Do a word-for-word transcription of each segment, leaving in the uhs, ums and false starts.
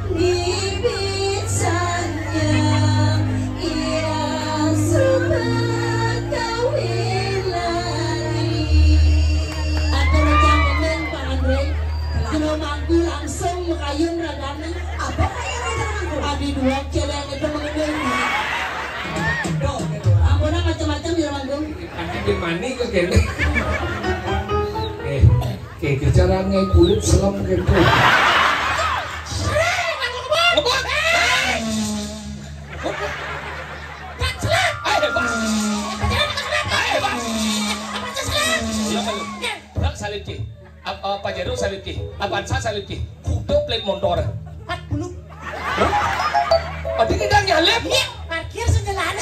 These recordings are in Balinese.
Bibit sanya ia subat kawin lagi. Atur cang gending, Pak Andre. Kena mangku langsung makayun ragane. Apa kaya ragane mangku? Adi dua celeng itu mengending. Ampun, macam-macam ya mangku. Adi gimana ke kene? Eh. Oke, bicara ngai kulit selem gitu. Ngebut. Ayo, Bang. Ayo, Bang. Ya, Bang. Bang, salib ki. Ap-, eh, Pajero salib ki. Avanza salib ki. Kuda plat montor. Empat puluh. Hah? Adi kita nyalip? Iya, parkir sejalan.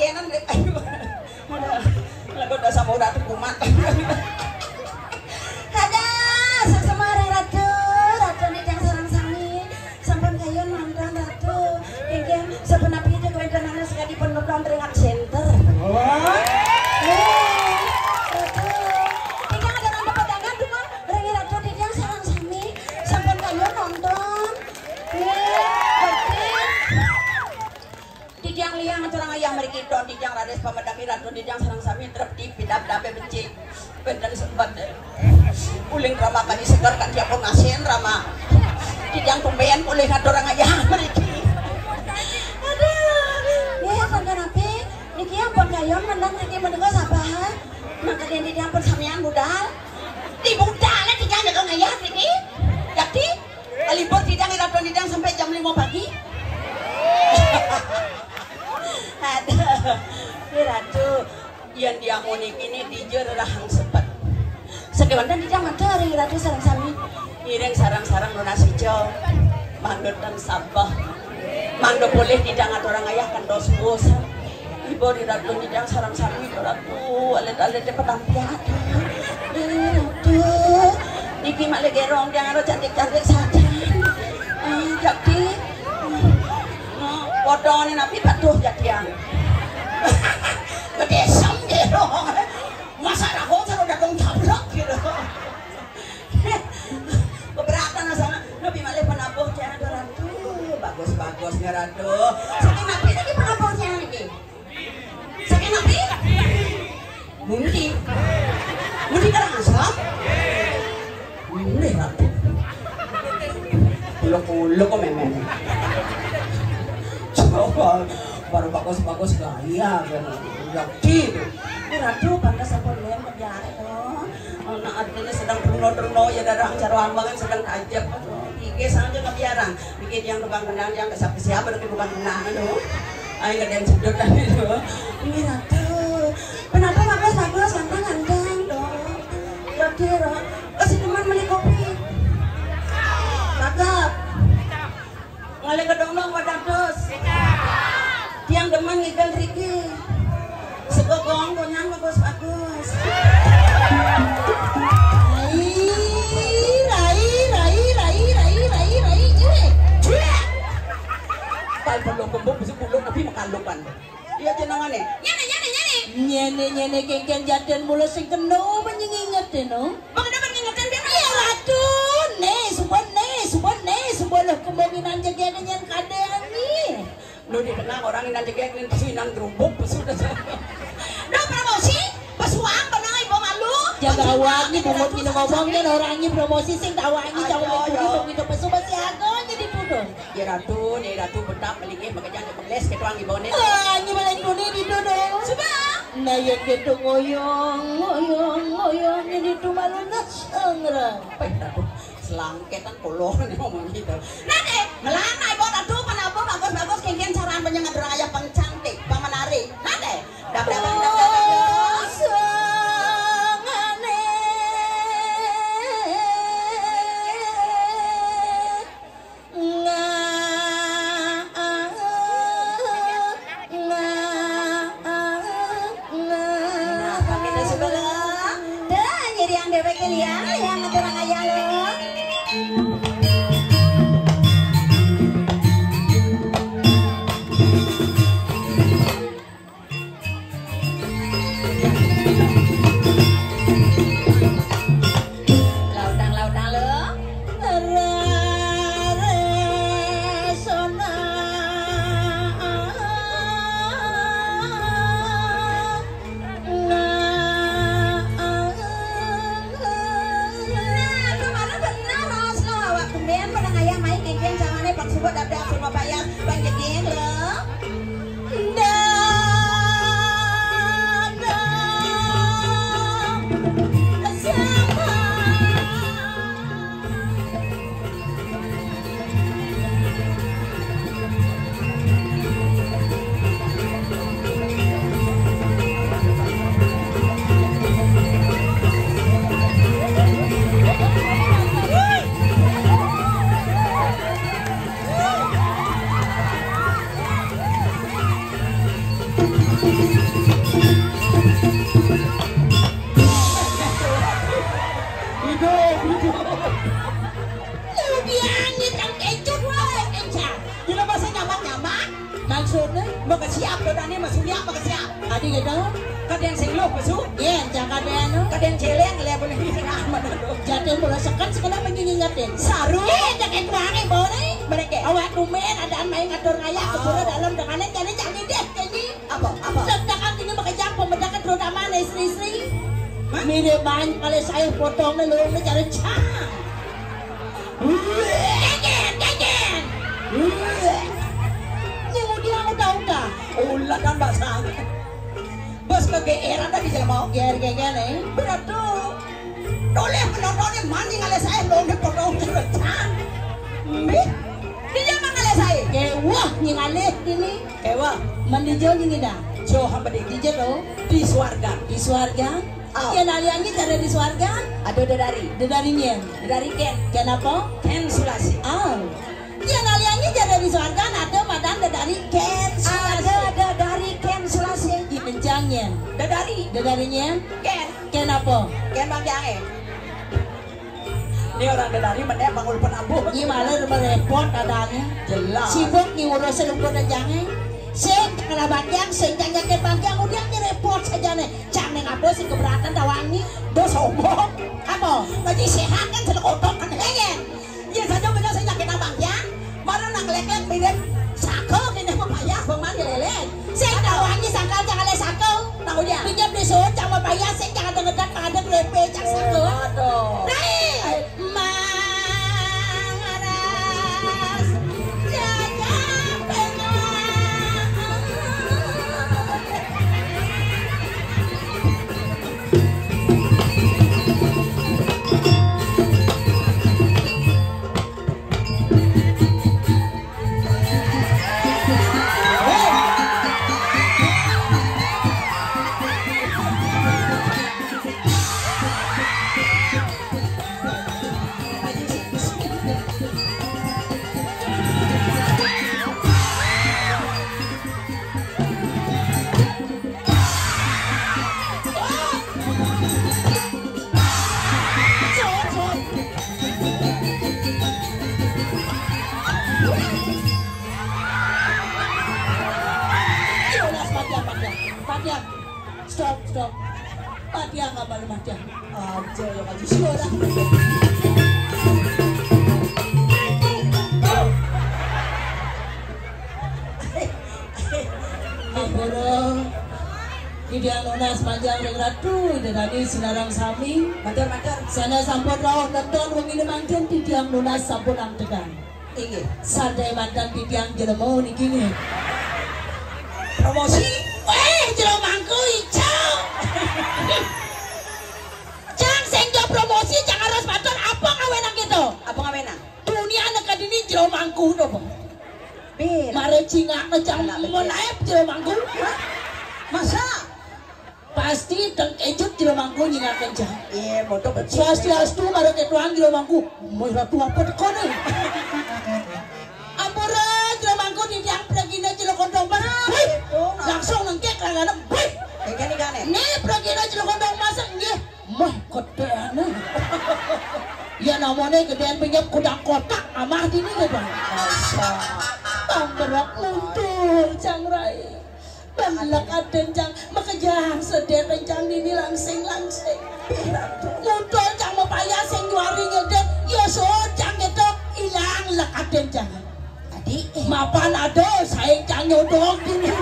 Ayo. Lagu dasar udah kumat. Ada, sesemua ring Ratu, Ratu Nidang sareng sami. Sampun kayun nonton Ratu. Inggih, sapunapi itu kawéntenan sakadi penutup ring center. Oh. Eh, Ratu. Tidak ada nonton pedangan tuh, Bang. Ring Ratu Nidang sareng sami. Sampun kayun nonton. Eh, oke. Titiang liang aturang ayah mriki, don titiang raris pamedami, Ratu titiang sareng sami trep di pidap-dape becik. Wénten sebet. Uling rama kani seger kan diapun ngasin rama. Titiang tumben uling aturang ayah mriki. Aduh, nggih, sampun napi? Niki ampun kayun menang niki menika sabar. Mangke titiang pun samian budal. Di budal titiang jaga ngayah niki. Jadi, libur titiang Ratu titiang sampai jam lima pagi. Aduh, Ratu. Yén diamu niki ni dija rerahang sepet. Sakéwanten titiang matur ring Ratu sareng sami. Ngiring sareng-sareng nunas ijo. Mangda ten sabeh. Mangda polih titiang aturang ayah kantos puas. Ibu di Ratu titiang sareng sami, Ratu, alit-alit di petampian. Eh, Ratu. Niki malih gerong tiang anu cantik-cantik saja. Eh, jadi. Nah, potongan napi patuh jadian. Gedesem gitu. Masa raho cara dagang tablak gitu. Keberatan sana. Nabi malih penabuh tiang Ratu. Bagus-bagus ya Ratu. Saking napi niki penabuh tiang niki? Saking napi? Mundi. Mundi Karangasem. Ini Ratu. Uluk-uluk kok memen. Coba baru bagus-bagus gaya kan. Lagi itu. Ini Ratu pantas apa lu yang kerja tuh? Anak artinya sedang terno-terno ya darah cara ambangan sedang kajep. Iki saja kebiaran. Iki yang tukang kenal yang kesap siapa lagi tukang kenal tuh. Ayo ada yang sedot tadi tuh. Ini Ratu. Kenapa bagus bagus ganteng ganteng tuh? Ratu Ratu. Kasih teman beli kopi. Cakep. Ngalih kedondong pada dos. Tiang demen ngigel riki. Segogong konyang bagus-bagus. Rai, rai, rai, rai, rai, rai, rai, rai. Juek. Tal perlu kembung, bisa kuluk, tapi makalukan. Iya, jenengane. Nyene, nyene, nyene. Nyene, nyene, kengkeng jaden mula sing kena menyingi ngeteno. Bang, dapat ngingetin dia. Iya, waduh, nih, suba, nih, suba, nih, suba lah kembanginan jegene nyen kadean nih. Lu di tengah orang inan jegek nih, pesu inan gerubuk, pesu dah. Duh, promosi, pesuang, benang ibu malu. Jaga awak nih, bungut minum ngomongnya, orang ini promosi sing tawa ini, ayo, jangan ayo. Begitu, begitu, pesu masih agak jadi bodoh. Ya Ratu, Nyai Ratu betap melingih makejang di pengles ketuang di bonet. Ah, ini malah duni di dodo. Coba. Nah, ya gitu ngoyong, ngoyong, ngoyong ini tuh malu ngesengra. Apa ya Ratu? Selangketan kolor nih ngomong gitu. Nah deh, melana ibu Ratu, kenapa bagus-bagus kengkeng caraan penyengat orang ayah pengcantik, pemenari. Nah deh, dap dap dap dap dap. Sangane. Nah, kita suka dah. Dah, nyeri yang dewek ya, yang ngatur ayah lo. Lautang, lautang, lo. Raresona. Hidup, hidup. Lu biangin yang kecut, woi, encan. Gila, masa nyaman-nyaman? Maksudnya? Makasiap, dodane, Mas Surya, makasiap. Adi gitu? Kadang sing luh, Mas Su. Iya, jangan deh, anu. Kadang celeng, lihat boleh. Jatuh bola sekat, sekolah mengingat deh. Saru. Eh, jangan tuangin, boleh. Mereka. Awak tumen, ada main ngatur ngayak, keburu dalam, dengan jadi jangan deh, kayaknya. Apa? Apa? Sedangkan ini makejang pembedakan terutama istri-istri. Hah? Mirip banget kalau saya potongnya lu ini cara cang. Genyen, genyen. Ini udah, udah, udah. Ulah tambah sangat. Bos kegeeran tadi saya mau. Ger, ger, ger, eh. Berat tuh. Toleh penontonnya mani ngalih saya, lo udah potong terus cang. Mbih. Dia mah ngalih saya. Kewah, nyingalih ini. Kewah. Mandi jo nyingi dah. Jo hamba di Di jero. Di suarga. Di suarga. Oh. Yen aliangi jare di suarga. Ada dedari. Dedari nyen. Dedari Ken. Ken apa? Ken Sulasi. Oh. Yen aliangi jare di suarga, ada madan dedari Ken Sulasi. Ada dedari Ken Sulasi. Di kencang nyen. Dedari. Dedari nyen. Ken. Ken apa? Ken Bang Jange. Ini orang dedari meneh bangun penambuh. Ini malah merepot adanya. Jelas. Sibuk nih urusan lumpur dan jange. Sing kena bagian, sing jangan ke bagian, udah ini repot saja nih. Jangan apa sih keberatan tawangi. Dos sombong. Apa? Lagi sehat kan, sudah kotor kan, hengen. Ya saja benar saya kena bagian. Mana nak lek-lek mirip sako, kena apa payah, bang mani leleng. Sing tawangi sangkal jangan le sako. Tahu ya? Pinjam di sohor, jangan payah, sing jangan dengedan, ada grepe, jangan sako. Aduh. Rai. Mangaras jajak tengah. Stop, stop. Mati yang nggak malu mati. Aja ya, maju suara. Ampura. Titiang nunas majeng ring Ratu, Ida Dané sinareng sami. Matur, matur. Sané sampun rauh nonton wenginé mangkin, titiang nunas sampun antekan. Inggih. Santai mantan titiang jelema niki nggih. Promosi. Wéh, jelemaku ijo. Cang sing do promosi, cang harus matur apa ngawénang gitu. Apa ngawénang? Dunia nekadini jelemaku to, Bang. Pir. Mare cingakna cang menaip jelemaku. Hah? Masa? Pasti tengkejut jelemaku nyingaken cang. Iya, moto becik. Swastiastu, mare ketuan jelemaku. Moh ratu apa teko nih? Ampura, jelemaku titiang pragina jelo kontong mas. Wih! Langsung nengkek langgana. Wih! Kayak gini kan, ya? Nih, pragina jelo kontong mas, nggih. Mah gedéné. Ya namanya gedéan penyep kudang kotak amah dini lho, Bang. Bang berok mundur, Cang Rai. Bang lekaden, Cang, makejang sedéten, Cang, dini langsing-langsing. Mundur, Cang, mapayah sing juari nyedét, ya sud, Cang, gitu, ilang lekaden, Cang. Tadi, eh. Mapan ada saing cang nyodok dulu.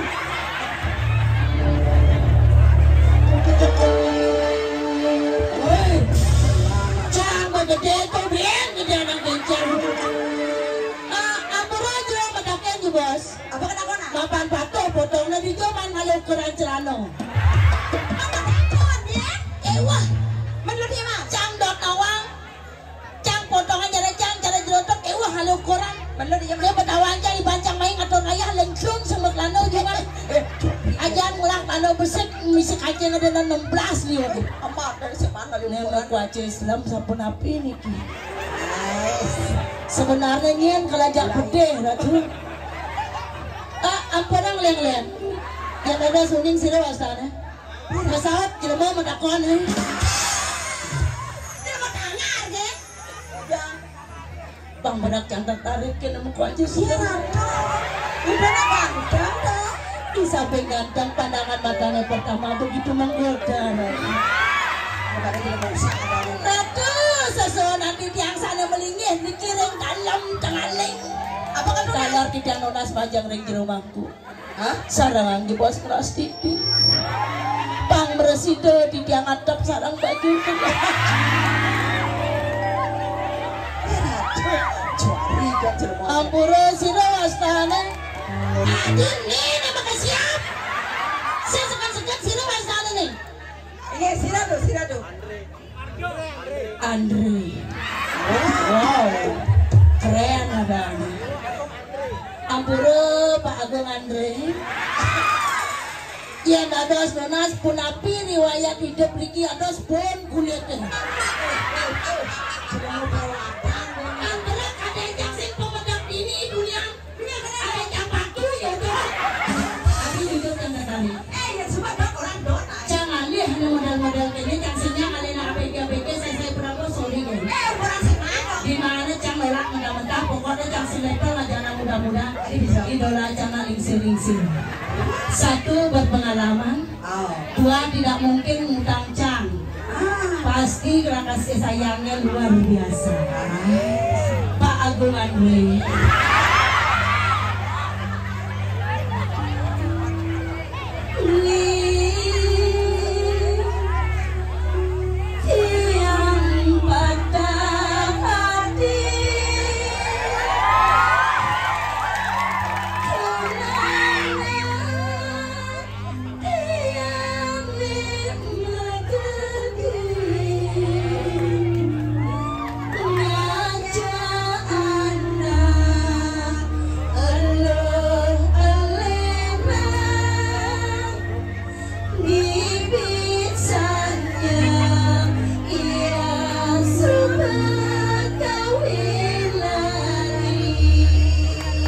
Woi, cang gedé tuh, Bén, gedé anak kencang. Ah, ampura aja yang bedakin, Bos. Apa kenapa, nak? Mapan patuh, potongnya di jaman malu ukuran celana. Apa takut, ya? Eh, wah. Menurut dia, Mas? Cang dot nawang. Cang potongan cara cang, cara jerotok, eh, wah, halu ukuran. Bener, iya, dia betawancang, dibancang main atur ayah, lengkung, semek lano, juga. Ajan ngulang lano besik, misi kancing ada enam belas liur. Amat, dari si mana liur? Nih, ukuran? Kuaci Islam, sampun api niki. Nice. Sebenarnya nyen kelajak pedih, Ratu. Ah, ampun, Leng, Leng. Yang ada suning sira wastane. Pesawat jelema matakon, eh. Jelema tanyar, ge. Bang berak jangan tertarik ke nemu aja sih. Iya, Ratu. Udah ganteng, tuh. Di samping ganteng, pandangan matanya pertama begitu menggoda, Ratu. Ratu, sesuatu nanti tiang sana melingih, dikirim dalam tengaling. Apa kan udah? Talar tidak nonas panjang ring jero mangku. Hah? Sarang jebos ngeras tipi. Pang meresida titiang atep sarang baju. Ampura sira wastane. Aduh, nih, nama kesiap. Saya sekan-sekan sira wastane, nih. Iya, sira tuh, sira tuh. Andre. Wow. Keren, Abang. Ampura, Pak Agung Andre. Yen dados nunas punapi riwayat hidup niki atos pun kulite. Ampura kadang sing pemedap dini dunia. Ada yang bantu ya, Dok. Tapi jujur kan, Tante. Eh, ya, sebab Dok orang Dok. Jangan lihat ada modal-modal kene, cang sing nyang alena A P G, A P G, saya, saya berapa, sorry, ya. Eh, kurang sing mana? Di mana cang melak mentah-mentah, pokoknya cang sing level aja anak muda-muda. Jadi bisa. Idola cang nak lingsir-lingsir. Satu, berpengalaman. Oh. Dua, tidak mungkin ngutang cang. Ah. Pasti rakas sayangnya luar biasa. Ah. Pak Agung Andre. Tiang patah hati.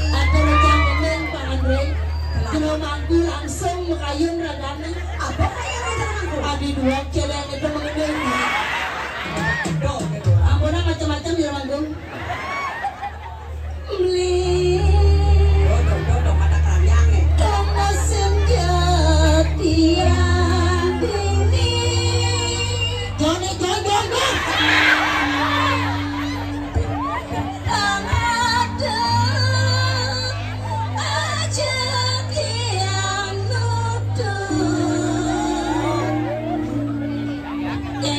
Atur cang eling, Pak Andre. Kena mangku langsung makayun ragane. Apa kaya yang udah aku? Adi dua celeng itu mengenai. Ampun, macam-macam ya, Manggung. Mli. Dodong, dodong, mata keranjang nih. Kena senja tiang dini. Joni, jon, jon, jon. Aja tiang nuduh.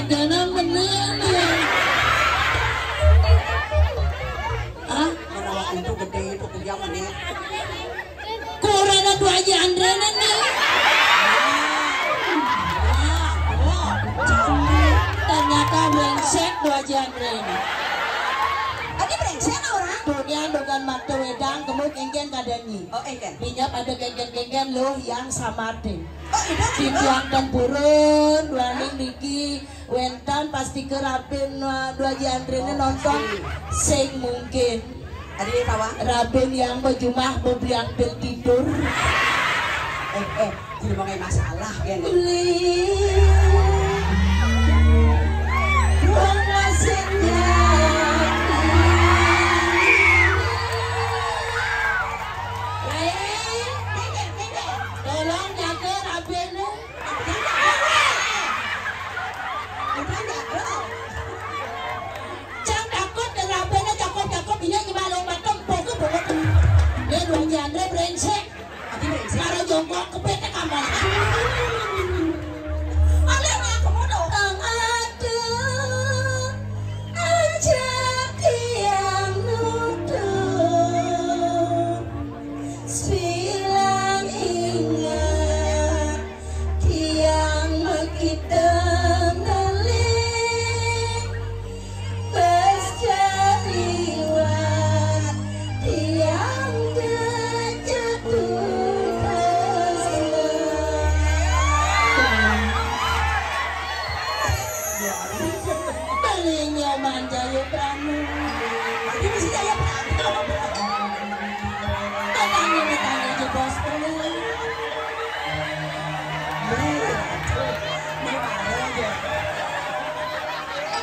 Jangan menang. Ah, menawa itu gede itu kerja menit. Kurana dua aja Andre nih. Ternyata brengsek dua aja Andre ini. Tadi brengsek orang. Dunia dogan mata wedang gemuk enggen kadani. Oh, enggen. Dinya pada genggen-genggen loh yang samatin. Oh, itu. Titiang tempurun, duaning niki wénten pasti kerapin, eh, dua aja Andréné nonton sing mungkin. Tadi tawa. Rabin yang bejumah bebliang pil tidur. Eh, eh, jadi mau kayak masalah kan? Beli rumah senja. Lain, tolong jaga Rabin. Cang takut dengan Rabin, cakep-cakep, iya, gimana obat tempur ke bawah. Dia dua aja André brengsek. Kalau jongkok ke P T kamar.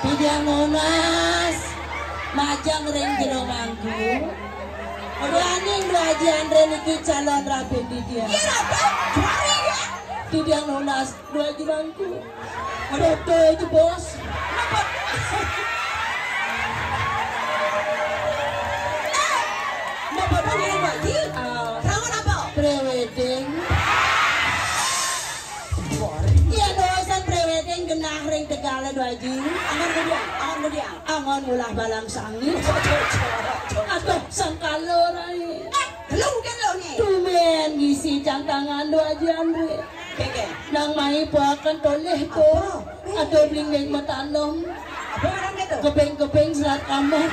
Titiang nunas majeng ring jero mangku. Duaning Dwaji Andre niki calon rabi titiang. Iya, Ratu. Mari, ya. Titiang nunas Dwaji mangku. Aduh, tuh itu, Bos. Mbak Bapak ngiring Dwaji? Ah. Selamat apa? Prewedding. Iya, dosen prewedding genah ring Tegale Dwaji. Angon kemudian, angon kemudian. Angon ngulah balang sangit. Aduh, sangkala rai. Eh, lu kan lo nih. Tumben ngisi cang tangan Dwaji Andre. Keke. Nang mai pakan toleh to. Apa? Aduh, bling-bling matanom. Apa ngaran gitu? Kebeng-kebeng selat kamar.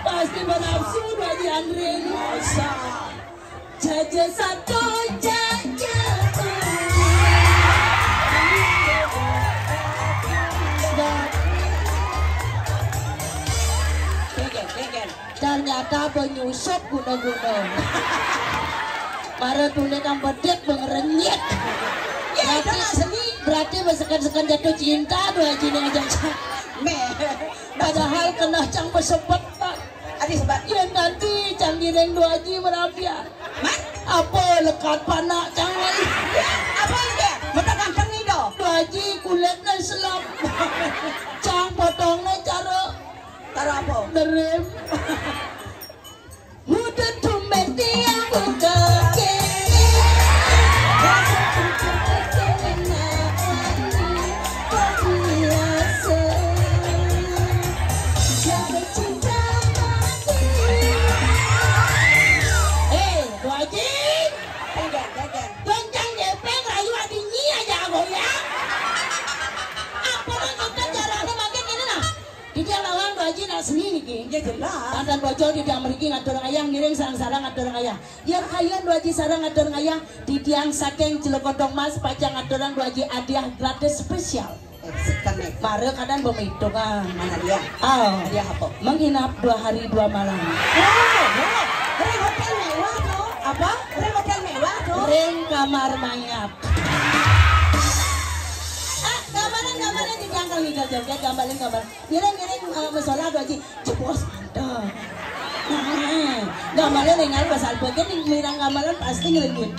Pasti bernafsu Dwaji Andre ini. Masa? Jaja satu, jaja. Keke, keke. Ternyata penyusup guna-guna. Para tule kang bedik bengerenyit. Ya, itu nggak seni. Berarti bersekan-sekan jatuh cinta Dwaji ning ajak. Meh. Padahal kena cang pesepet, Pak. Adi sebat. Yang nanti cang giring Dwaji merabian. Mat? Apa lekat panak cang wai? Ya, apa lagi? Mata ganteng nih, doh. Dwaji kulitnya selap. Cang potongnya cara Karo apa? Derem. Udah tumben tiang buka kiri. Eh, Dwaji. Pegang, pegang. Goncang gepeng rayu adinyi aja goyang. Apa nang kita caranya makin ini nah? Titiang nawang Dwaji nak seni niki. Ya jelas. Titiang bocor titiang mriki ngatur ngayah, ngiring sareng-sareng ngatur ngayah. Yen kayun Dwaji sareng ngatur ngayah, titiang saking Jelekodong Mas pacang ngaturang Dwaji hadiah gratis spesial. Eh, seken nih. Mara kadang bemitungan. Mana dia? Oh. Hadiah apa? Menginap dua hari dua malam. Oh, oh. Ring hotel mewah tuh. Apa? Ring hotel mewah tuh. Ring kamar mayat. Ah, gambaran, gambaran, titiang kang ngigal joget, gambaran, gambaran. Ngiring, ngiring, eh, musola Dwaji. Jebos mantep. Nah, gambaran ningal pasal beken ning mirang gambaran pasti ngelinggit.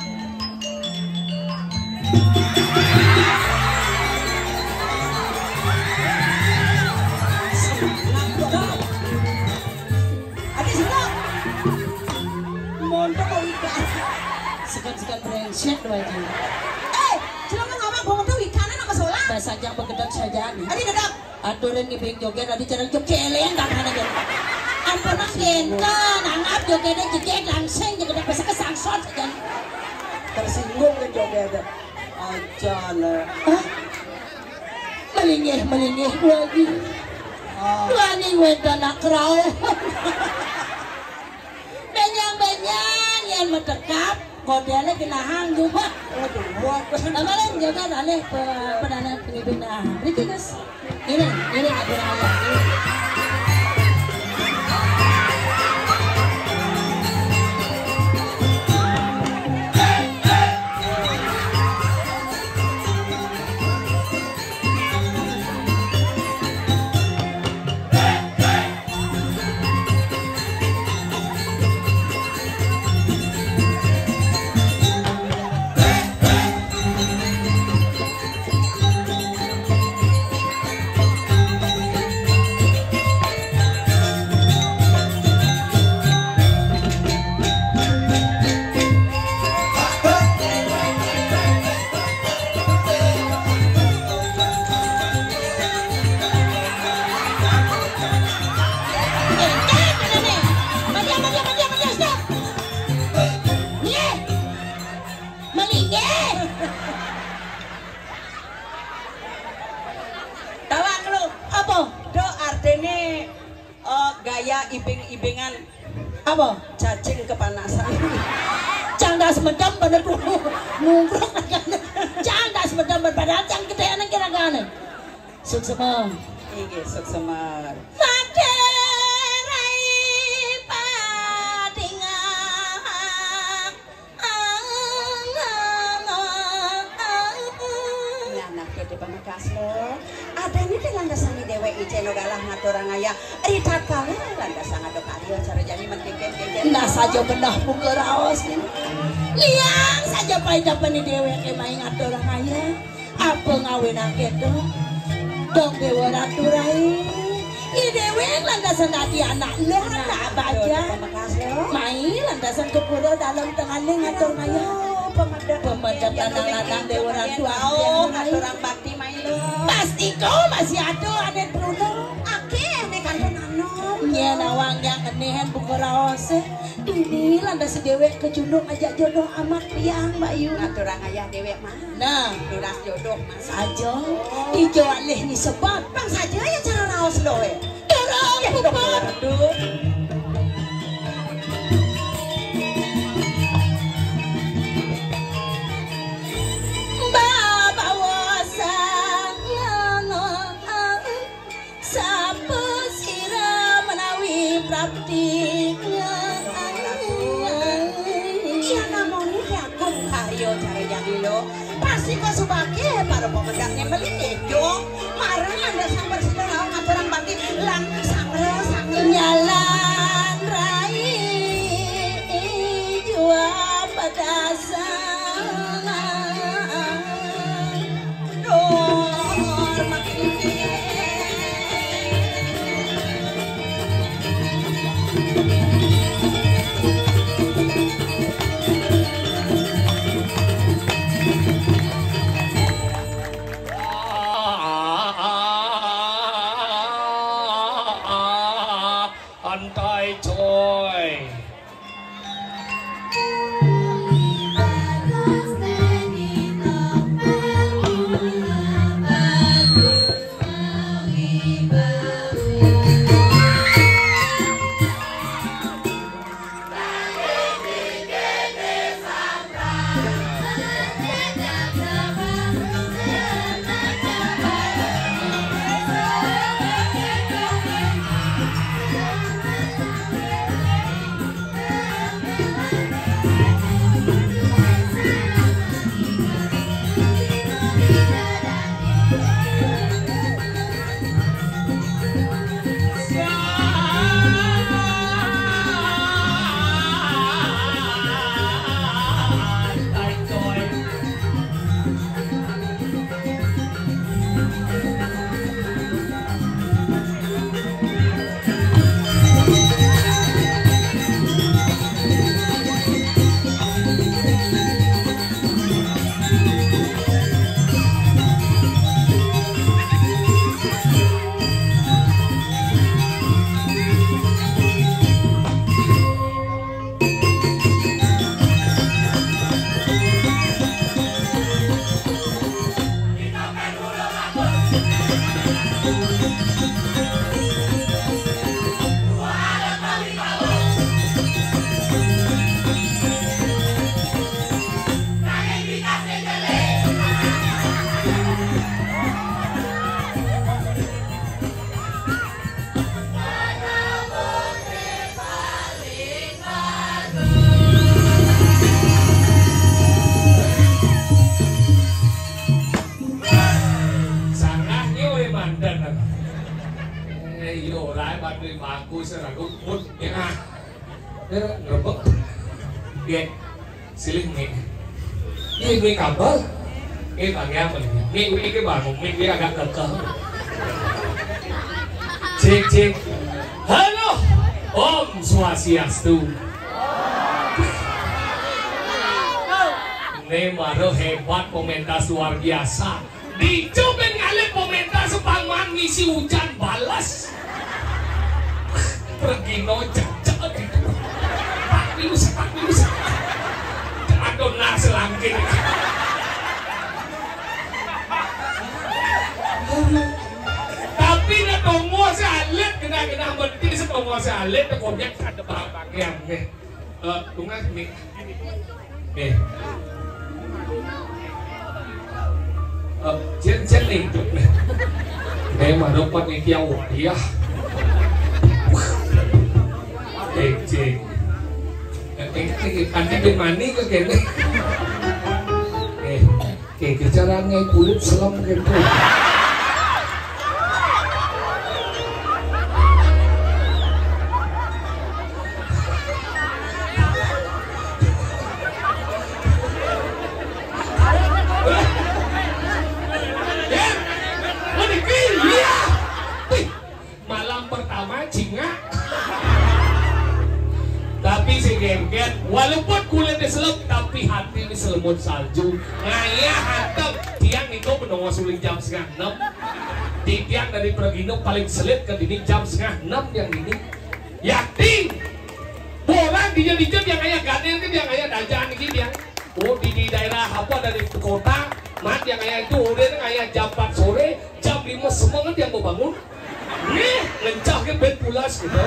Adi sila. Montok kok wikan. Sekan-sekan brengsek Dwaji. Eh, sila ngomong montok wikan nang musola. Dasar jang begedek saja nih. Adi gedek. Aturin ngibing joget, adi jarang joget, kelen tak mana joget. Ampun, Mas, enten, anggap jogetnya joget langsung, joget apa sih kesangsot, joget. Tersinggung kan joget. Aja lah. Hah? Melinggih, melinggih, Dwaji. Ah. Dwaji wénten nak kerauh. Benyang-benyang yén metekap, godéné genahang jumah. Waduh, waduh. Kemarin juga alih pe-, perdana pemimpin. Nah, Ricky, Gus. Ini, ini aturan Allah. Ini. Tawang lu. Apa? Dok, artinya, eh, gaya ibing-ibingan. Apa? Cacing kepanasan. Cang das medem bener tuh. Mungkruk. Cang das medem bener, padahal cang gedéan kira-kira. Suksema. Inggih, suksema. Madé rai padingah. Nyanah gedé pamekas lo. Adéné té lantasan déwék icén galah ngaturang ayah. Ritatkala lantasan ada karya cara jani mentingkén kéjén. Nah saja benah buka raos ini. Liang saja paitapané déwék mai ngaturang ayah. Apa ngawinang kéto? Dong Déwa Ratu Rai. I déwék lantasan dadi anak luh, anak bajang. Mai lantasan ka pura dalem tengané ngatur ngayah. Pamedek. Pamedek lanang-lanang Déwa Ratu Rai. Ngaturang bakti mai luh. Pastika masih ada ané pruna. Akéh ané kantun anom. Nyén awang yang enéhan buka raosé. Dini lantas déwék kecunduk ajak jodoh amat liang, Mbak Yu. Ngaturang ayah déwék mah. Nah, turas jodoh mah. Saja. Ijo alih ni sebab. Pang saja ya cara raos luh, eh. Terang. Aduh. Babawa sang ngono. Sapa sira menawi prapti. Iya namung diagung karya cara jani luh. Pasti kok subake para pemedakne melido. Marang anda sang bersida rauh ngaturang bakti lan sangre sangre. Nyalan rai jua pedasan. Antai coy. Sangahnyo, eh, manten. Eh, iyo, ora, eh, batu bagus, eh, lagu pun, ya. Eh, rebek. Ye, silih, Mik. Ye, gue kabel. Eh, tanya apa nih? Mik, Mik, ke bangun. Mik, gue agak kekeh. Cek, cek. Halo. Om Swastiastu. Ini baru hebat, pementas luar biasa. Dico ben ngalih pementas, pang maan ngisi ujan bales. Pergino cecek itu. Pak Minus, Pak Minus. Aduh, nah, selangkir. Tapi nek tonggo si alit, genah-genah menti si tonggo si alit, tekonyek ada pakaian nih. Eh, tungas nih. Eh. Eh, jen, jen nih. Eh, mano panitia wayah. Eh, jen. Eh, eh, eh, kanti ben mani ke kene. Eh, eh, kejaran ngai kulit selem gitu. Pun salju. Ngayah antep, tiang niko benongos uling jam setengah enam. Titiang dari Pregino paling selit ka dini jam setengah enam tiang dini. Yakti. Boran dija-dija tiang ngayah ganél ké tiang ngayah dajan niki tiang. Oh, di, di daerah apa dari kota, man tiang ngayah itu udah ngayah jam empat sore, jam lima semeng tiang mau bangun. Nih, ngencah ké bed pulas gitu.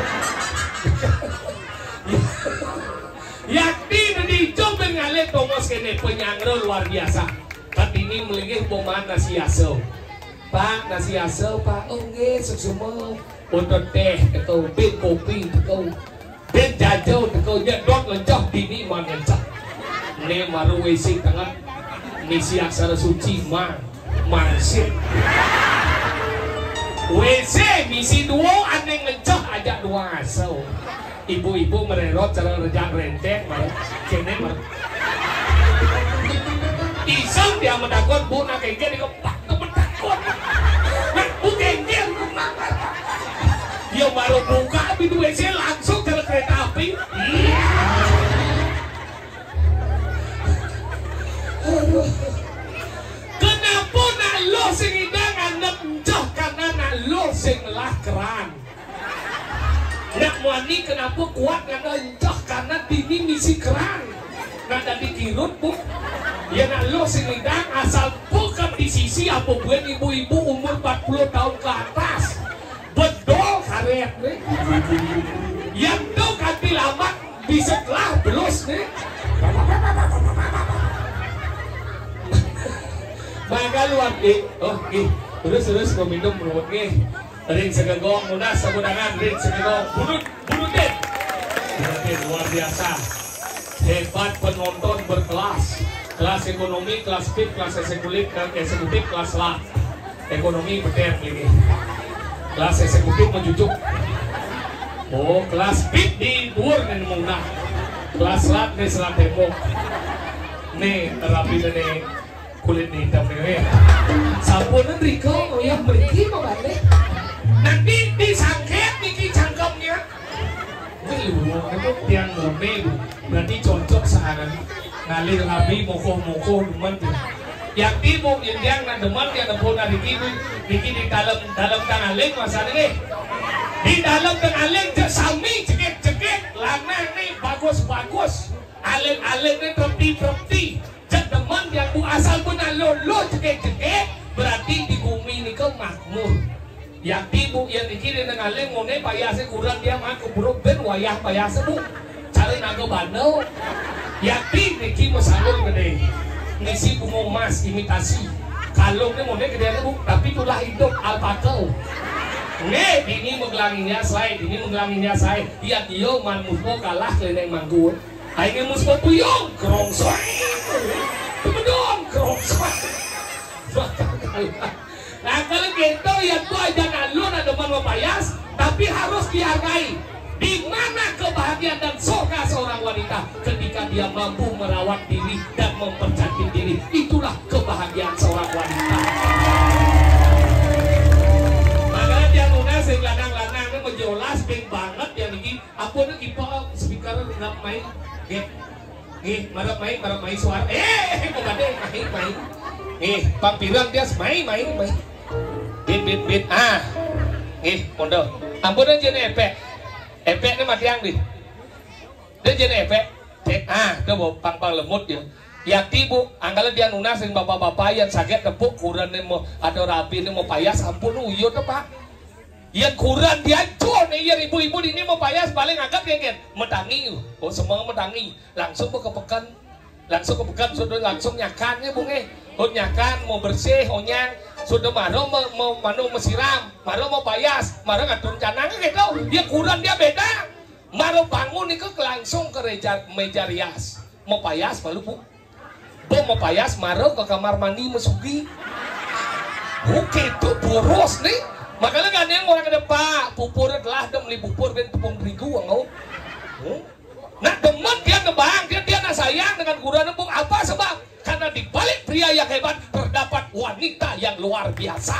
Yakti dadi ijo bén ngalih tongos kéné penyanggra luar biasa. Katini melinggih poman nasi aso. Pak, nasi aso, Pak. Oh, nggih, suksma. Untut téh teko, bén kopi teko. Bén jajo teko, nyedot lencah dini man lencah. Né maru W C tengah. Misi aksara suci, mang. Mangsit. W C misi dua, ané ngencah ajak dua aso. Ibu-ibu merérot cara rejak rentek, mar. Kéné, mar. Iseng dia medakon, Bu, nak kéngkén, dikepak, kemetakon. Nak, Bu, kéngkén, ya, baru buka pintu W C, langsung cara kereta api. Iya. Aduh. Kenapa nak luh sing idang anak encah karena nak luh sing lah keran. Nak muani kenapa kuat ngana encah karena dini misi keran. Nak dadi kirut, Bu. Ya nak luh sing idang asal bukan di sisi apa buin ibu-ibu umur empat puluh tahun ke atas. Bedol karet, né. Yang tu kati lamat bisa telah belus, né. Mangga luar, eh, oh, eh, terus, terus, mau minum, menurut, eh. Ring segegong, munas, tepuk tangan, ring segegong, bunut, bunutin. Bunutin, luar biasa. Hebat penonton berkelas. Kelas ekonomi, kelas pip, kelas eksekutif, kelas eksekutif, kelas lab. Ekonomi beter ini. Kelas eksekutif menjujuk. Oh, kelas pip di dhuwur nih munah. Kelas lab nih selat tembok. Nih, rapi nih kulit nih hitam nih. Sampunan Riko, oh ya, pergi mau balik. Nanti disangket niki cangkemnya. Wih, lu, emang tiang ngombe, Bu. Berarti cocok sekarang. Ngalir rabi, mokoh-mokoh, demen, Bu. Yang tibu, yang tiang nak demen, yang nepun hari ini, Bu. Niki di dalam, dalam tang aling, masane nggih. Di dalam tang aling, cek sami, cekik-cekik, lanang nih, bagus-bagus. Aling-aling nih, trepti-trepti. Cek demen, yang Bu, asal pun lolo cekik-cekik, berarti di bumi nika makmur. Yakti, Bu, yang niki di nengaling ngone payase kurang dia mah keburu ben wayah payase, Bu. Cara naga bandel. Yakti niki mesalur gede. Ngisi bunga emas imitasi. Kalungnya ngone gede, Bu, tapi tulah hidup alpaka. Nge, dini menggelanginya saya, dini menggelanginya saya. Dia dia man musbo kalah keliling manggur. Aing musbo puyung, kerongsong. Tebedong, kerongsong. Bakal kalah. Nah, kalau gitu, ya, itu aja nalur ada mau payas, tapi harus dihargai. Di mana kebahagiaan dan surga seorang wanita ketika dia mampu merawat diri dan mempercantik diri? Itulah kebahagiaan seorang wanita. Makanya dia nunas yang lanang-lanang ini menjolas, pink banget yang ini. Apa nih kita speaker nggak main? Nggih. Nggih, marep mai, marep mai suara. Eh, kok ada main, main. Nggih, pang pirang dia main, main, main. Bit, bit, bit. Ah. Nggih, mondo. Ampun aja nih efek. Efeknya mati yang di. Dia jadi efek. Cek, ah, itu mau pang-pang lemut ya. Yakti, Bu, anggala dia nunas yang bapak-bapak yang sakit tepuk kurang nih mau ada rabi nih mau payas, ampun, uyo tuh, Pak. Yang kurang dia cun, yang ibu-ibu ini mau payas paling angkat, kan, kan. Medangi, oh, semua medangi. Langsung ke pekan. Langsung ke pekan, sudah langsung nyakannya, Bu, eh. Oh, nyakan, mau bersih, onyang. Sudah maro mau, mau manu mesiram, maro mau payas, maro ngatur canang gitu. Dia kurang, dia beda. Maro bangun itu langsung ke reja, meja rias. Mau payas malu, Bu. Bo mau payas maro ke kamar mandi mesugi. Oke, itu boros nih. Makanya kan yang orang ada, "Pak, pupur telah dem li pupur ben tepung terigu, ngau." Hmm? Nah, demen dia ngebang, dia, dia nak sayang dengan guru nembung. Apa sebab? Karena di balik pria yang hebat terdapat wanita yang luar biasa.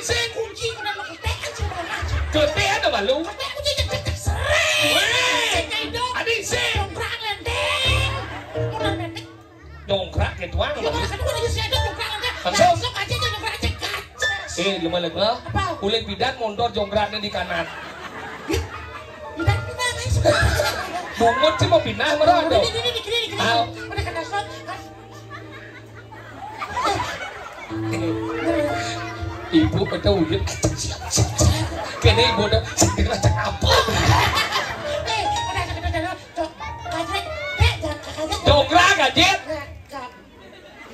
Ading sing. Kunci kena maketek kan sing kena ngaji. Kletek ada malu. Kletek kunci cek cek cek sering. Weh. Sing kayak dong. Ading sing. Dongkrak lenteng. Modal pendek. Dongkrak gitu ah. Iya, malah kedua lagi sih ada dongkrak lenteng. Langsung. Langsung aja aja dongkrak cek kaca. Eh, lu malah. Hah? Apa? Kulit bidan mondor jongkraknya di kanan. Bidan pindah guys. Bungut sih mau pindah merah dong. Ini ini ini ini. Tahu. Udah kena shot. Kan. Ibu pada wujud. Kéné ibu ada sing dikena cek apa? Eh, ada, ada, ada, ada. Cok, kaget. Eh, jangan kaget. Dongrak kaget. Nah, cok.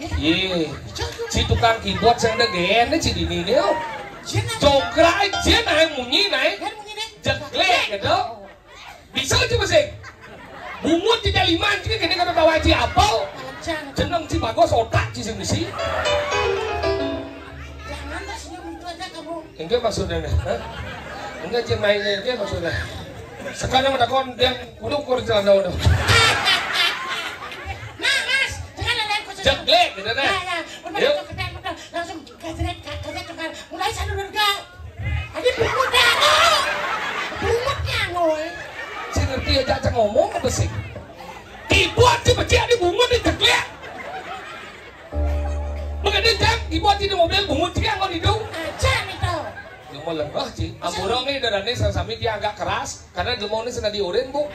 Iya. Yé. Cok. Si tukang keyboard sing ada gene si dini né. Oh. Jin apa? Dongrak jin naé munyi naé. Kan munyi né. Jeglek gitu. Bisa aja masih. Bungut di daliman juga kene kata tawa aja apa? Ajan. Jeneng si bagus otak si sing bisi. Jangan senyum itu aja kamu. Enggak maksudnya nih. Hah? Enggak cuma ini enggak maksudnya. Sekarang ada kon yang udah ukur celana udah. Nah, Mas, jangan lain khusus. Jeglek gitu deh. Ya, ya. Benar. Yuk. Itu keren, benar. Langsung gajret, gajret tukar. Mulai satu dulu. Adi bungut dah, oh. Bungut nya ngoy. Si ngerti aja cak ngomong apa sih? Keyboard si becik adi bungut di jeglek. Makanya jang keyboard di mobil bungut sih yang di dong. Aja nih tau. Yang mau lembah sih. Amburong nih darahnya sami dia agak keras karena dia mau nih senadi urin bu.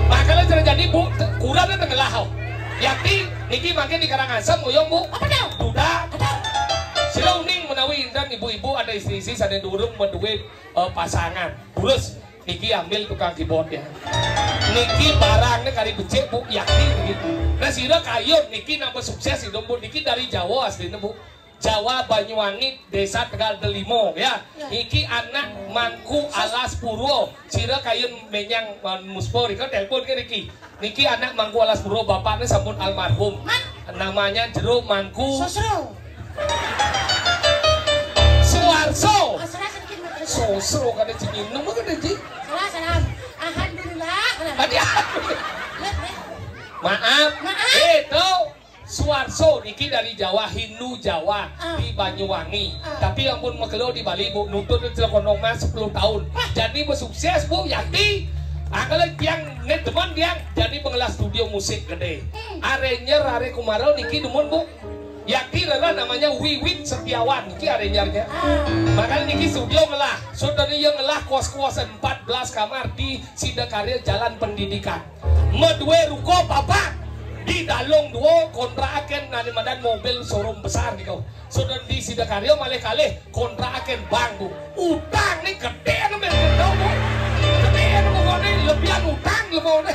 Makanya terjadi bu kurangnya tenggelah. Yakti niki makin di Karangasem uyong bu. Apa tau? Duda. Apa tau? Sila uning menawi intan ibu-ibu ada istri-istri sadé durung madué eh, pasangan. Terus niki ambil tukang keyboard ya. Niki barangnya kari becik bu, yakin niki. Nah sira kayun niki nambah sukses hidup bu. Niki dari Jawa aslinya bu. Jawa Banyuwangi Desa Tegal Delimo ya. Ya. Niki anak Mangku Alas Purwo. Sira kayun menyang eh, Muspo rika telepon ke niki. Niki anak Mangku Alas Purwo bapaknya sampun almarhum. Man? Namanya Jero Mangku Sosro. Suarso. Oh, salah sedikit Mas. Sosro kada cingin nama kada ji. Salah salah. Alhamdulillah. Tadi Lihat, lihat. Maaf. Maaf. Itu Suarso niki dari Jawa, Hindu Jawa Ah. di Banyuwangi. Ah. Tapi ampun makelo di Bali bu, nutut celekondong mas sepuluh tahun. Wah. Jadi bersukses bu, yakti. Angkala tiang ne teman tiang jadi pengelas studio musik gede. Hmm. Arranger are kumaro niki demen bu. Yakti rela namanya Wiwit Setiawan niki arrangernya. Ah. Makanya niki studio ngelah. Saudara yang ngelah kos-kosan empat belas kamar di Sidakarya Jalan Pendidikan. Madué ruko papat di Dalung dua kontrakan nani madan mobil showroom besar niku. Saudara di Sidakarya malih kalih kontrakan bank bu. Utang nih gedé nih men gedé bu. Gedé nih pokoknya lebihan utang lemone.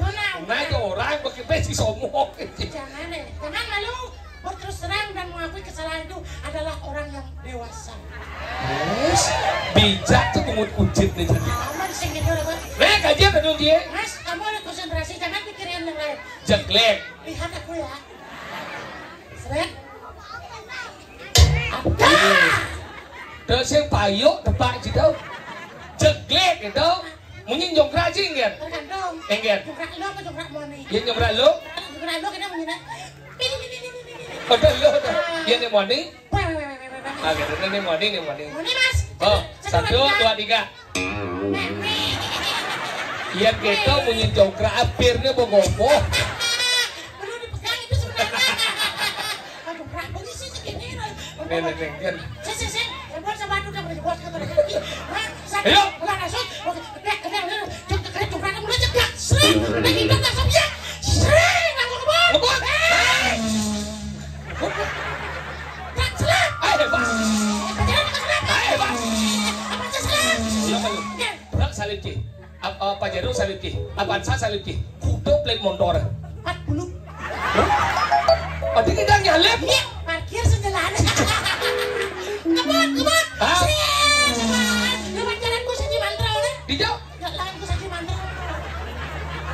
Tenang. Nah itu orang pakai peci sombong. Jangan deh, jangan malu. Berterus terang dan mengakui kesalahan itu adalah orang yang dewasa. Terus bijak tuh bungut kucit nih jadi. Aman sih gitu loh. Nek aja betul dia. Mas, kamu ada konsentrasi, jangan pikirin yang lain. Jeglek. Lihat aku ya. Seret. Ada. Terus yang payuk tepak gitu. Jeglek gitu. Munyi jongkrak ji nggih. Tergantung. Nggih. Jongkrak lo apa jongkrak moni? Ya jongkrak lo. Jongkrak lo kena munyi nak. Ini ini ini ini. Ada lo ada. Ya nih moni. Weh weh weh weh weh. Ah, gitu nih moni nih moni. Moni mas. Oh, satu, dua, tiga. Iya gitu munyi jongkrak apirnya bogopo. Perlu dipegang itu sebenarnya. Aduh, rak polisi segini. Nih nih nih. Sih sih sih. Buat sama aku udah boleh buat kata lagi. Hah? Ayo. Udah masuk. Oke, udah, udah, udah. Jok, jok, jok, jok, udah, udah, jok, jok. Sering. Udah, udah, udah, udah, ya. Sering, aku ngebut. Ngebut. Eh. Tak selap. Ayo, Bang. Pacaran tak selap. Ayo, Bang. Apa tak selap? Iya, Bang. Ya. Brak salib, Ki. Ap-, eh, Pajero salib, Ki. Avanza salib, Ki. Kuda plat montor. Empat puluh. Hah? Ada kita nyalip? Iya, parkir sejalan. Ngebut, ngebut. Hah? Sering. Lewat jalan ku saji mantra, oleh. Dijak. Nggak lain ku saji mantra.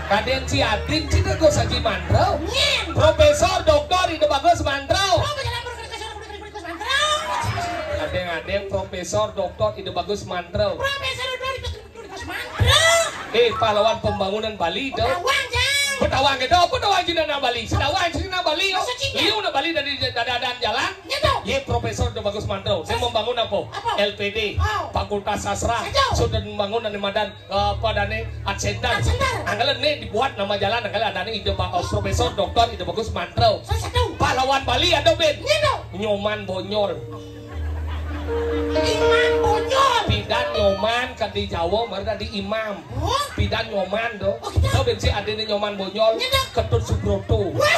Kadén si Adin cita ku saji mantra. Nyen. Profesor, doktor, ide bagus mantra. Oh, berjalan berkeliling, berkeliling, berkeliling, mantra. Kadén-kadén Profesor, doktor, ide bagus mantra. Profesor, doktor, ide bagus mantra. Eh, pahlawan pembangunan Bali itu. Petawang, Jang. Petawang itu, apa petawang Cina na Bali? Petawang Cina Bali, oh. Maksud Cina? Liu na Bali dari dadadan jalan. Gitu. Ye, Profesor, ide bagus mantra. Saya membangun apa? Apa? L P D, Oh. Fakultas Sastra. Satu. Sudah membangun dan madan eh, apa adane Art Center. Art Center. Angkala nih dibuat nama jalan, angkala adane ide Pak, eh, Profesor Doktor Ide Bagus Mantro. Salah satu. Pahlawan Bali ada ben. Nino. Nyoman Bonyol. Imam Bonyol. Pidan Nyoman kan di Jawa, mari tadi Imam. Oh. Pidan Nyoman do. Oh, kita. Tahu ben si adene Nyoman Bonyol? Nino. Ketut Subroto. Wah.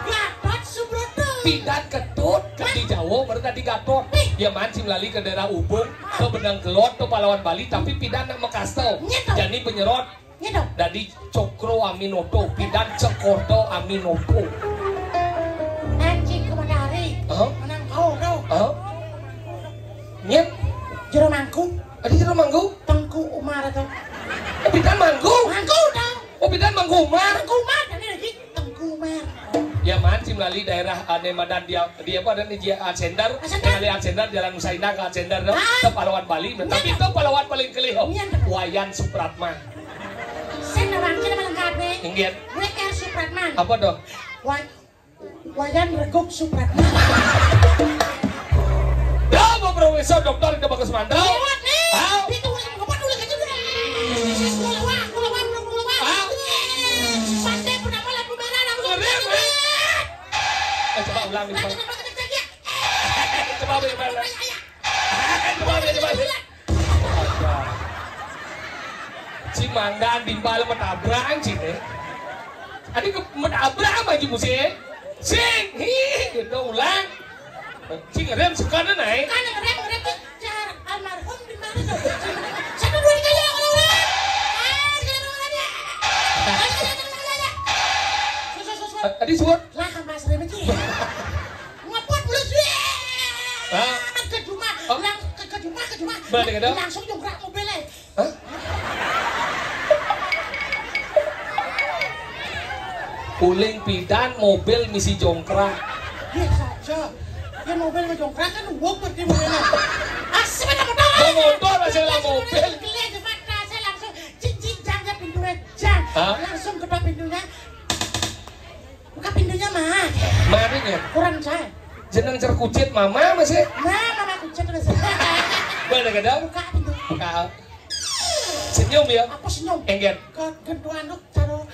Gatot Subroto. Pidan Ketut kan di Jawa. Oh, baru tadi Gatot. Ya man, sing lali ke daerah Ubung, ke Benang Kelot, ke Pahlawan Bali, tapi pidan nak Mekastel. Nyet. Jani penyerot. Nyet. Dadi Cokro Aminoto, pidan Cekorto Aminoto. Anjing ke matahari. Hah? Menang kau tuh. Hah? Nyet. Jero mangku. Adi jero mangku? Tengku Umar tuh. Oh, pidan mangku? Mangku tuh. Oh, pidan mangku Umar? Mangku Umar, tadi lagi Tengku Umar. Ya man, sing lali daerah ane madan dia, dia apa ada nih dia Art Center. Art Center. Yang ada Art Center, Jalan Nusa Indah ke Art Center, tuh. Ah. Itu pahlawan Bali, nah, tapi itu pahlawan paling kelih, oh. Iya. Wayan Supratman. Saya nawang kira malah kabe. Inggih. W R Supratman. Apa tuh? Wa-, Wayan Reguk Supratman. Dah, Bapak Profesor Doktor Ida Bagus Mantra. Lewat nih. Ah. Itu udah ngepat udah kecil udah. Gua lewat, gua lewat, gua lewat. Ah. Pantai Purnama lampu merah langsung. Ngeri, ngeri. Eh, coba ulang nih, Pak. Lagi nembak kecil ya. Coba balik, balik. Coba balik, balik. Aduh. Si Mangga timpal metabrak, anjing, eh. Adi ke metabrak apa, anjing, musik, eh? Sing, hi, gitu, ulang. Sing ngerem, suka naik. Kan ngerem, ngerem, jar almarhum di mana tuh? Satu, dua, tiga, ya, kalau ulang. Ah, segala macam aja. Ah, segala macam aja. Sus, sus, sus, sus. Adi suwun. Lah, Mas Remi ki. Ngepot belum sih? Hah? Ke rumah, oh. Lang-, ke, ke rumah, ke rumah. Balik ke dong? Langsung jongkrak mobilnya. Hah? Uling pidan mobil misi jongkrak. Iya saja. Ya mobil mau jongkrak kan wong berarti mobilnya. Ah, sepeda motor. Oh, motor, masih lah mobil. Gila, cepat, saya langsung cing, cing, jang, ya pintunya, jang. Hah? Langsung ketok pintunya. Buka pintunya, Mas. Mari ya. Kurang saya. Jeneng cerkucit mama masih. Nah, mama kucit masih. Mana kadang? Buka pintu. Buka. Senyum ya. Apa senyum? Engget. Ke genduan lu taruh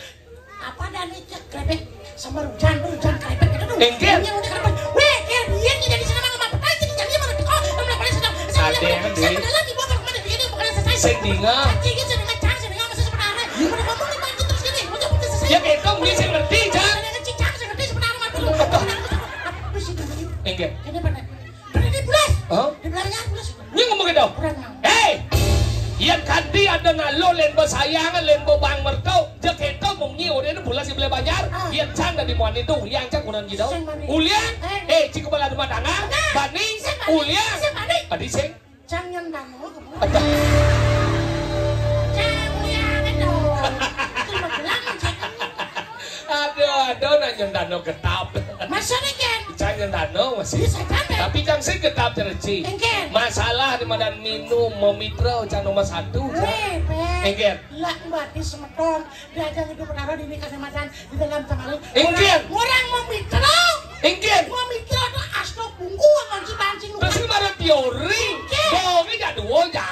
apa dan ini cek krepek sama hujan, hujan krepek gitu tuh. Engget. Ini udah krepek. Weh, kayak dia nih dari sana mah apa aja nih, jadi mana tuh? Kamu melakukan sedang. Saya Ade, bilang, ade. Saya beneran ibu apa kemana dia nih, bukan selesai. Sing dinga. Saya tinggi, saya dengar cang, saya dengar masih sebenarnya. Iya. Udah ngomong nih, Bang, terus gini, udah putus selesai. Ya, gitu, mungkin saya ngerti, Cang. Saya dengar cicang, saya ngerti sebenarnya, Bang. Apa? Apa sih namanya? Engget. Ini benar. Benar ini bulas. Hah? Di belakangnya bulas. Ini ngomong gitu. Kurang mau. Hei! Yang kanti ada ngalo lembo sayangan, lembo bang merto, jeketo munyi ore ini bulas di belah banjar, ah. Yang cang dari muan itu, uliang cang kurang gitu. Sing mani. Uliang, eh. Eh, cik kepala rumah tangga, nah. Bani, sing mani. Uliang. Sing mani. Tadi sing. Cang nyendano. Ada. Cang uliang itu. Itu mah bilang, cang. Aduh, aduh, nak nyendano getap. Masa nih, Ken? Cang nyendano masih. Bisa kan, Ken? Tapi cang sing getap cereci. Engken. Masalah di madan minum, mau mitra, cang nomor satu, cang. Weh, Ken. Engken. Lah, berarti semeton. Diajak itu perkara di ini kecamatan di dalam tengah lu. Engken. Orang, orang mau mitra. Engken. Mau mitra tuh asli bungkuan, anjing-anjing lu. Terus ini baru teori. Engken. Bohongnya jadwal, ya.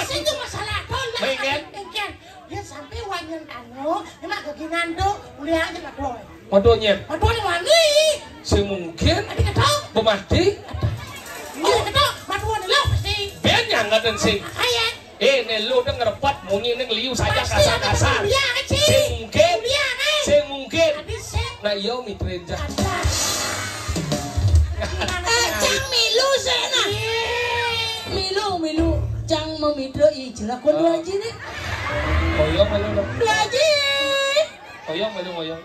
Sing itu masalah tuh, lah. Engken. Engken. Dia sampai wanyen tanu, dia mah keginan tuh, uliang aja nggak boleh. Waduh, nyet. Waduh, ini wani. Sing mungkin. Tadi ketok. Pemati. Iya, ketok. Waduh, ini lo pasti. Ben yang nggak dan sing. Kayak. Eh, ne lo udah ngerepet, munyi neng liu saja. Pasti ada kasar-kasar. Uliang, Ci. Sing mungkin. Uliang, eh. Sing mungkin. Tadi sing. Nah, iya, mitrin, Cang. Ada. Gimana, eh, Cang? Cang milu, sih, nah. Iya. Milu, milu. Cang memidro, ih, jelek, kon, eh, dua aja nih. Oyong, milu, dong. Dua aja. Oyong, milu, oyong.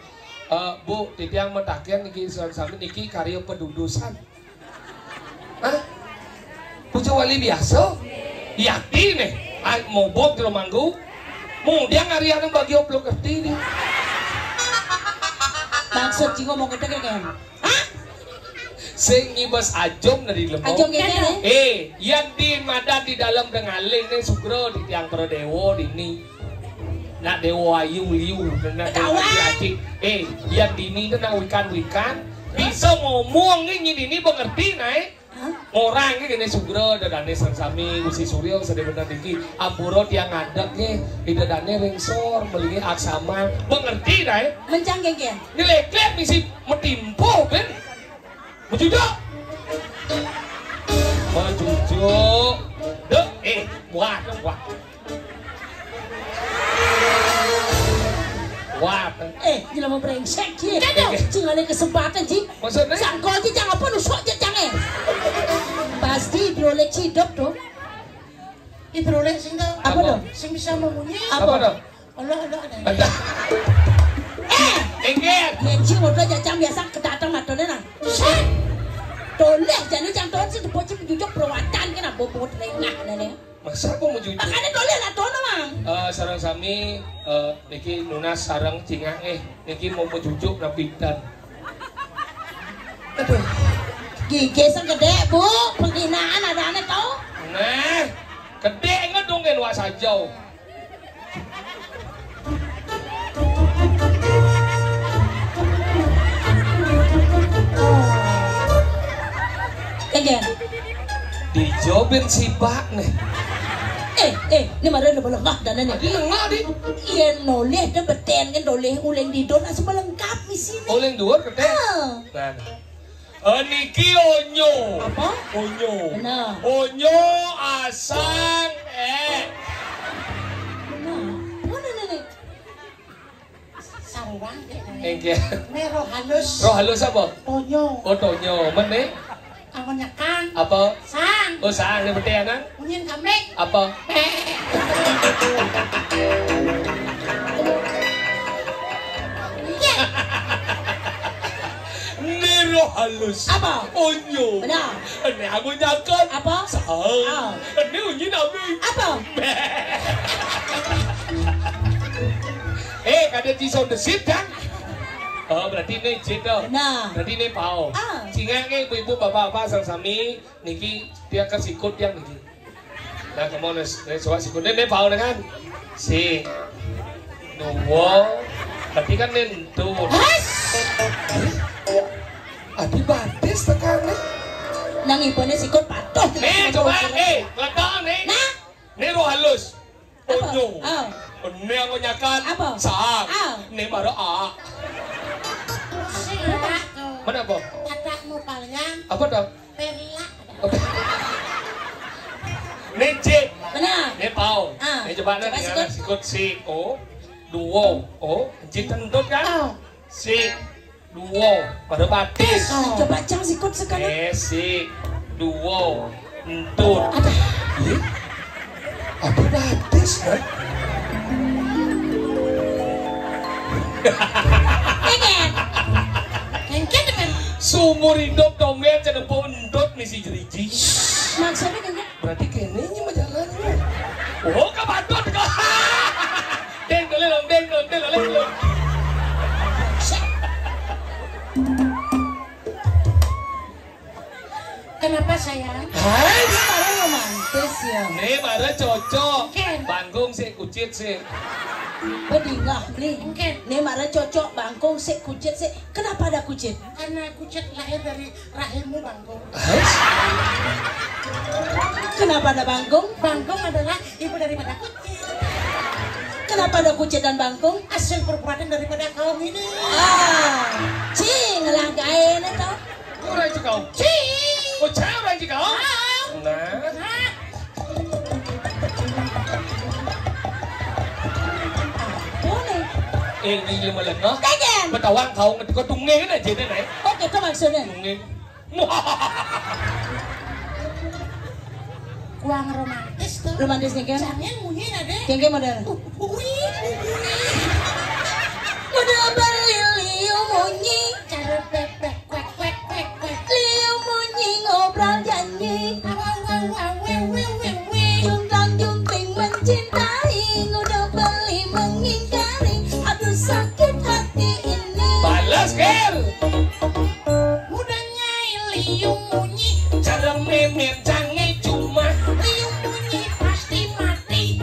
Eh, Bu, titiang metaken niki, sami niki karya pedudusan. Hah? Puja wali biasa? Yati nih. Ai, mobok jero manggu. Mudiang ari anu bagi oplok ngerti nih. Maksud cing ngomong kita kayak gimana? Hah? Sing ngibas ajom dari lemong. Ajom kayak gimana? Eh, yang di madan di dalam dengaling nih sugro di tiang Pradewa dini. Nak Dewa Ayu liu, nak Dewa Aji. Eh, yang dini itu nak wikan-wikan. Bisa ngomong nih, nyi dini mengerti, nah, eh? Hah? Orang ini gini sugro, dadane sang sami, usi suryo, sedih bener diki. Ampura tiang ngadek nih, di dadane ringsor, melingi aksama. Mengerti, nah, eh? Mencang genggen. Ini leklek misi metimpo, ben. Mejujuk. Mejujuk. Dek, eh, wah, wah. Wah, Eh, jelema brengsek, Ji. Aduh, cing ada kesempatan, Ji. Maksudnya? Sangkol, Ji, jangan apa nusuk, Ji, jangan. Pasti hidrolik hidup tuh. Hidrolik sing tuh. Apa tuh? Sing bisa membunyi. Apa? Apa tuh? Allah, Allah, ada. Ada. Eh, enggak. Ya, Ji, udah jajang biasa kedatang matanya, nah. Set. Toleh, jadi jangan toleh sih, bocil jujuk perawatan, kan, bobot lengah, nah, nih. Masa aku mau jujur? Makanya toleh lah, tono, Mang. Eh, sareng sami, eh, niki nunas sareng cingak, eh, niki mau mejujuk napitan. Aduh. Gigi segede, Bu. Penghinaan ada aneh, tau? Nah, gede ngedung kan wak sajau. Enggak. Dijobin si Bak nih. Eh, eh, ini mara lu belengah dan ini. Tadi lengah, Di. Iya, noleh deh beten kan noleh uleng di don asa melengkap di sini. Uleng duur, gede. Ah. Nah, nah. Eh, niki onyo. Apa? Onyo. Benar. Onyo asang, eh. Benar. Mana nenek? Sarwang, eh, Enggak. Ini roh halus. Roh halus apa? Tonyo. Oh, Tonyo. Men nih? Kamu nyekang. Apa? Sang. Oh, sang. Ini berarti anak? Munyin kambing. Apa? Bek. Iya. Ini roh halus. Apa? Onyo. Benar. Ini aku nyakan. Apa? Sang. Ah. Ini unyi nami. Apa? Bek. Eh, kada di sound the seat, kan? Oh, berarti ini jin dong. Benar. Berarti ini pao. Ah. Sehingga ini ibu-ibu, bapak-bapak, sang sami, niki dia ke sikut yang niki. Nah, kamu nih, nih, coba sikut. Ini, ini pao dengan si dua. Berarti kan ini tuh. Hah? Adi batis tekan nih. Nang ibunya sikut patuh. Nih, coba, nih, letak nih. Nah. Ini roh halus. Apa? Onyo. Ah. Ini yang ngonyakan. Apa? Sang. Ah. Ini mara A. Sing, Pak. Mana apa? Katamu paling Apa dong? Perla. Ini jin. Benar. Ini pao. Ah. Ini coba nih, coba dengan sikut. Sikut si O. Duo. O. Jin kentut kan? Ah. Si. Duo, pada batis. Ah. Coba cang sikut sekali. Eh, si. Duo, entut. Ada. Ih, ada batis, kan? Enggak. Enggak, teman. Seumur hidup dongeng cenepuk entut misi jeriji. Maksudnya enggak? Berarti kene ini majalahnya. Oh, kabaton kok. Deng, dole, dong, deng, dong, deng, dole, dong. Kenapa, sayang? Hai, dia malah romantis ya. Nih, malah cocok. Oke. Bangkung sih, kucit sih. Bedingah, beli. Oke. Nih, malah cocok, bangkung sih, kucit sih. Kenapa ada kucit? Karena kucit lahir dari rahimmu, Bangkung. Hah? Kenapa ada bangkung? Bangkung adalah ibu daripada kucit. Kenapa ada kucit dan bangkung? Hasil perbuatan daripada kaum ini. Ah, cing lah gaene to. Orang juga. Cing. Oh, cewek juga. Ah. Nah. Nah. Boleh. Eh, ini malah, no? Kaget. Betawa kau ngetik kau tunggu aja deh, nih. Oke, itu maksudnya. Tunggu. Kuang romantis tuh. Romantis nih, kan? Jangan munyi, Dek. Kayak model. Ui, ui. Udah berliliu munyi. Cara bebek, kuek, kuek, kuek, kuek. Liu munyi ngobrol janji. Wah, wah, wah, weh, weh, weh, weh. Juntang junting mencintai, udah beli mengingkari. Aduh, sakit hati ini. Balas, Ger. Udah nyai liu munyi. Cara memet jange cuma. Liu munyi pasti mati.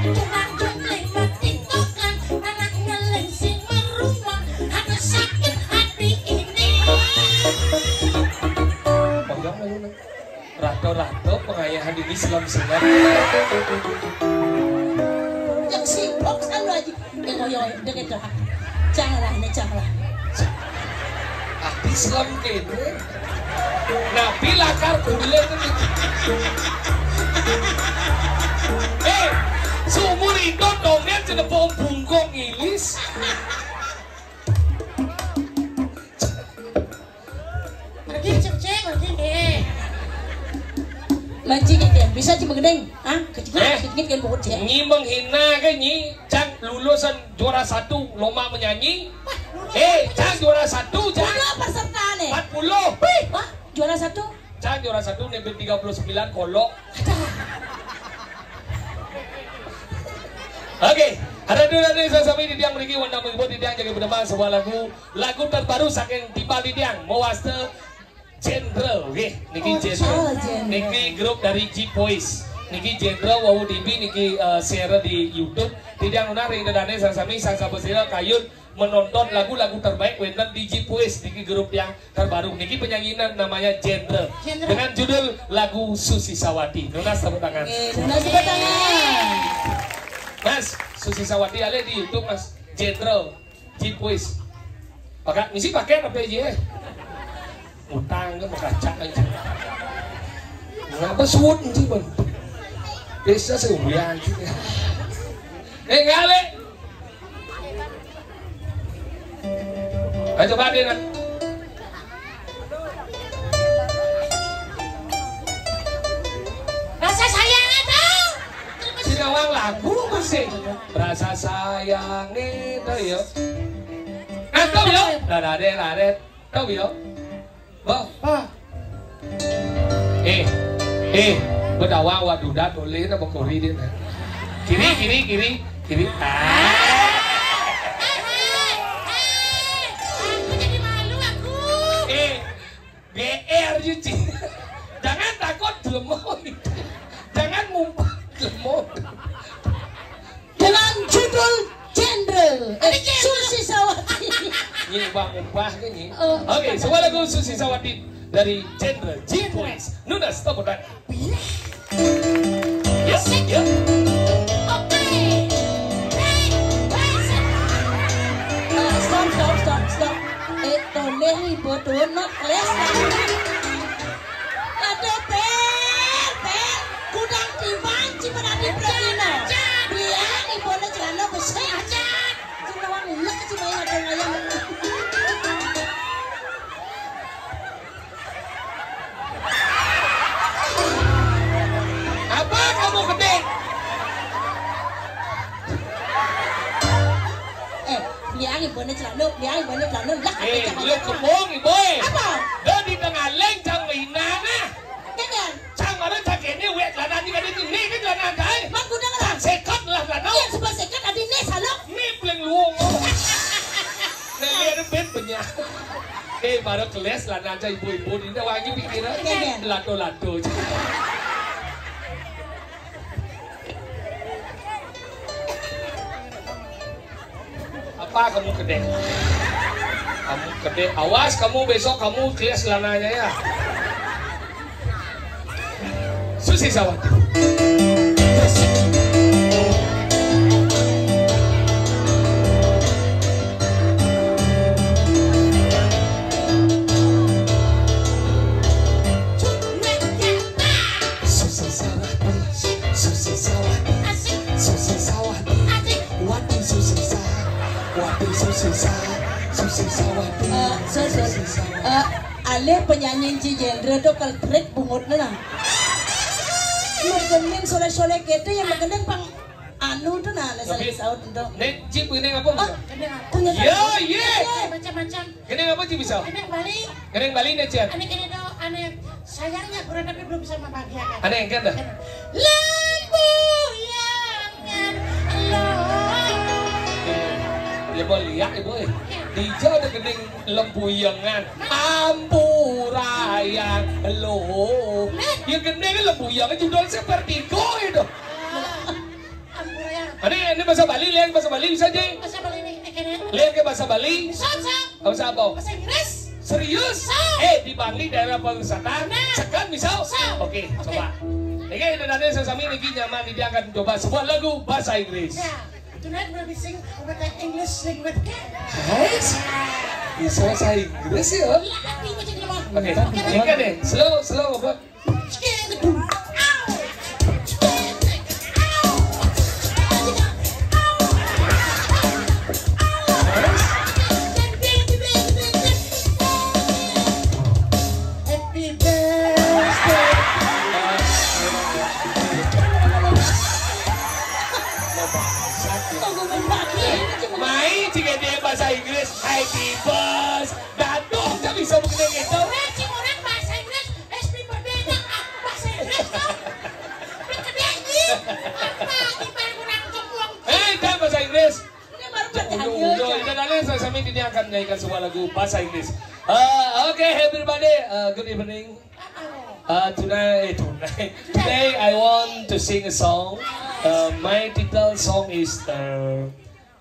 Tulang jungkling mati tokan. Anak ngeling sing merumah. Ada sakit hati ini. Pegang lalu, Neng. Rado-rado pengayahan ini silam-silam. Yang sibuk selalu aja. Yang ngoyo, yang itu. Janganlah, ini janganlah. Habis silam kene. Nabi lakar kulit ini. Eh, Seumur hidup dongél cenah bungkung ngilis. Lagi cek-cek lagi nih. Mancing ya, bisa cuma gedeng. Ah, kecil, eh, kecil kan buku cek. Nyi menghina ke nyi, cang lulusan juara satu lomba menyanyi. Eh, cang juara satu, cang. Udah peserta nih. Empat puluh. Wih, wah, juara satu. Cang juara satu nih, tiga puluh sembilan kolok. Oke, ada dulu nanti saya sampai di tiang beriki, wanda menghibur di tiang, jaga berdepan sebuah lagu, lagu terbaru saking Timbal di tiang, Mawaste Jenderal, oke, niki Jenderal. Niki grup dari G Boys. Niki Jenderal, wau tibi, niki eh, share di YouTube. Di tiang nunas ring dedane sang sami, sang sapunsira kayun menonton lagu-lagu terbaik wénten di G Boys, niki grup yang terbaru. Niki penyanyi namanya Jenderal. Jenderal. Dengan judul lagu Susi Sawati. Nunas tepuk tangan. Oke, nunas tepuk tangan. Mas, Susi Sawati ale di YouTube, Mas. Jenderal. G Boys. Pakai, misi pakai apa aja? Utang ke kaca aja. Ngapa suut ini, Bang? Desa sewian. Eh, ngale. Ayo coba deh, nak. Rasa sayang atau? Sinawang lagu mesti. Rasa sayang itu ya. Atau ya. Dadade, dadet. Tahu ya? Bah. Bah. Eh, eh, bedawa wa duda toleh na bakori dia na. Kiri, kiri, kiri, kiri. Ah. Aku jadi malu aku. Eh, G R you, Ci. Jangan takut, lemot. Jangan mumpah, lemot. Dengan judul Jenderal. Eh, Susi Sawati. Nyi ubah-ubah ke nyi? Oh. Oke, sebuah lagu Susi Sawati dari Jenderal G Boys. Nunas tepuk tangan. Yes, yes. Oke. Hey, hey, set. Eh, stop, stop, stop, stop. Eh, toleh ibu tuh not kelas. Aduh, Per, Per. Kudang tiban, ci pada di Pradina. Biar ibu ada celana besar. Ci lawan iya, ci bayar ada ngayam. Apa kamu gede? Eh, biar ibu ada celana, biar ibu ada celana. Lah, eh, lu kembung, ibu, eh. Apa? Lu di tengah leng, cang mainan, ah. Jangan. Cang mara cang kene wek celana ni kada ni, ni kan celana kai. Mak guna lah. Cang sekat lah celana. Iya, sebab sekat adi ni salok. Ni peleng luong. Nah, lihat ben banyak. Eh, baru kelas celana aja ibu-ibu ni dah wangi pikiran. Iya. Lato-lato. Apa kamu kedek? Kamu kedek. Awas kamu besok kamu kelas celananya ya. Susi Sawati. Susi Sawati. Susi Sawati. Susi Sawati. Waduh Susi Sawati. Waduh Susi Sawati. Susi Sawati. Eh, so, so. Susi Sawati. Eh, alih penyanyi Ci Jenderal tuh keltrik bungutnya nah. Megening soleh-soleh gitu yang megening pang anu tuh nah, nah, saling saut tuh. Nek Ci, ini apa? Oh, ternyata. Iya, iya. Macam-macam. Gending apa ci bisa? Gending Bali. Gending Bali nih, Cen. Ane kene do, ane sayangnya kurang tapi belum bisa membahagiakan. Ane yang kene. Lembuyangan lo. Ya, boleh ya, Ibu. Dija ada gending lembuyangan. Ampurayang lo. Ya, gending lembuyangan judul seperti itu. Ampurayang. Ini, ini bahasa Bali, lihat bahasa Bali bisa, Jeng. Bahasa Bali ini, eh, kene. Lihat ke bahasa Bali. Bisa, bisa. Bahasa apa? Bahasa Inggris. Serius? Bisa. Eh, di Bali daerah pariwisata. Nah. Sekan bisa? Bisa. Oke, oke. Coba. Oke, dan ada sesami niki nyaman, dia akan coba sebuah lagu bahasa Inggris. Ya. Tonight we'll be sing with the English language. Guys, bisa bahasa Inggris ya? Iya, kan, di Bali. Oke, oke, ini kan deh, slow, slow, apa? Oke, kedua. Au. Au. Gede bahasa Inggris, happy birthday. Dadong, kan bisa begini gitu. Eh, cing orang bahasa Inggris, happy birthday, nah, ah, bahasa Inggris, tau. Udah gede, anjing. Apa, gimana kurang cemplung? Eh, kan bahasa Inggris. Ini baru percaya, udah, udah, udah, saya, saya ini akan menyanyikan sebuah lagu bahasa Inggris. Uh, okay, everybody, uh, good evening. Uh, tonight, eh, tonight. Today I want to sing a song. Uh, my title song is uh,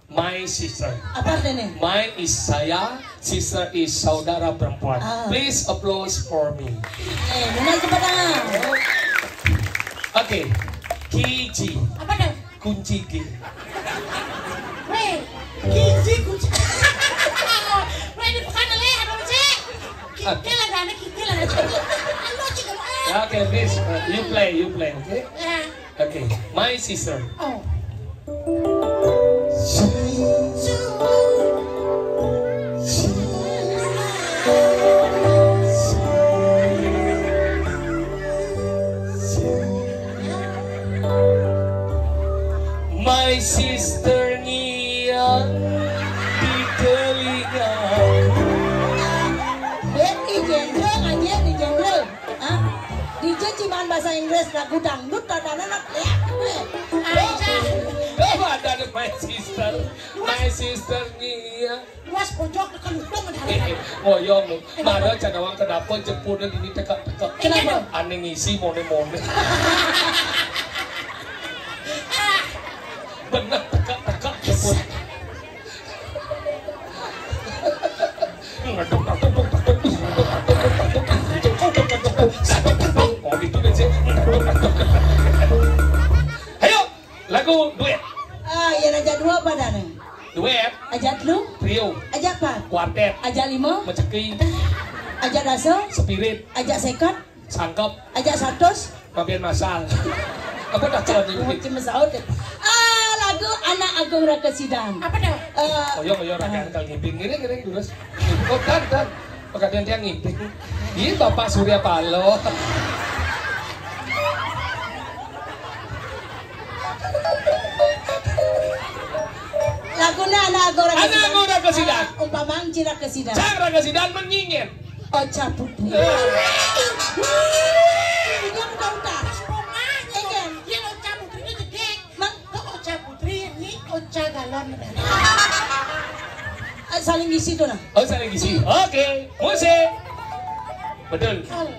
My Sister. Apa artinya? My is saya, sister is saudara perempuan. Ah. Please applause for me. Eh, benar cepat tangan. Okay, Kiji. Apa tuh? Kunci G. Weh, Kiji kunci. Weh, di bukan le, ada cek. Kiki lah, ada Kiki lah, ada cek. Anu cek lu, eh. Okay, please, uh, you play, you play, okay? Ya. Okay, my sister. Oh. My sister ngiang di telinga. Happy Jendro, ngajian di Jendro. Hah? D J cimaan bahasa Inggris, lagu dangdut, tadana nak lihat gue. Aja. Coba ada my sister, my sister ngiang. Luas pojok tekan udung ada. Eh, eh, ngoyong lu. Mara cagawang ke dapur, jepurnya dini tekak-tekak. Kenapa? Aneh ngisi mone-mone. Bener tekak-tekak jepur. Oh, gitu kan sih. Ayo, lagu duet. Ah, ya, aja dua apa dah nih? Duet. Aja telu. Trio. Aja apa? Kuartet. Aja lima. Meceki. Aja dasa. Spirit. Aja seket. Sangkep. Aja satus. Mabian masal. Apa dah kalau gitu? Mungkin masaut. Ah, lagu Anak Agung Raka Sidan. Apa dah? Eh, oh, yo, yo, Raka Angkel Ngiping. Ngiring, ngiring, terus. Oh, dan, dan. Pekadian dia ngiping. Ih, Bapak Surya Paloh. Laguna Anak Agung Raka Sidan. Anak Agung Raka Sidan. Ah, umpamang cira Raka Sidan. Cang Raka Sidan menyingit. Ocha Putri. Eh. Yang kau tak. Pas rumahnya. Iya. Yang Ocha Putri itu gede. Mang. Kok Ocha Putri ini Ocha galon. Ah, saling ngisi tuh nah. Oh, saling ngisi. Oke, musik. Betul. Kalau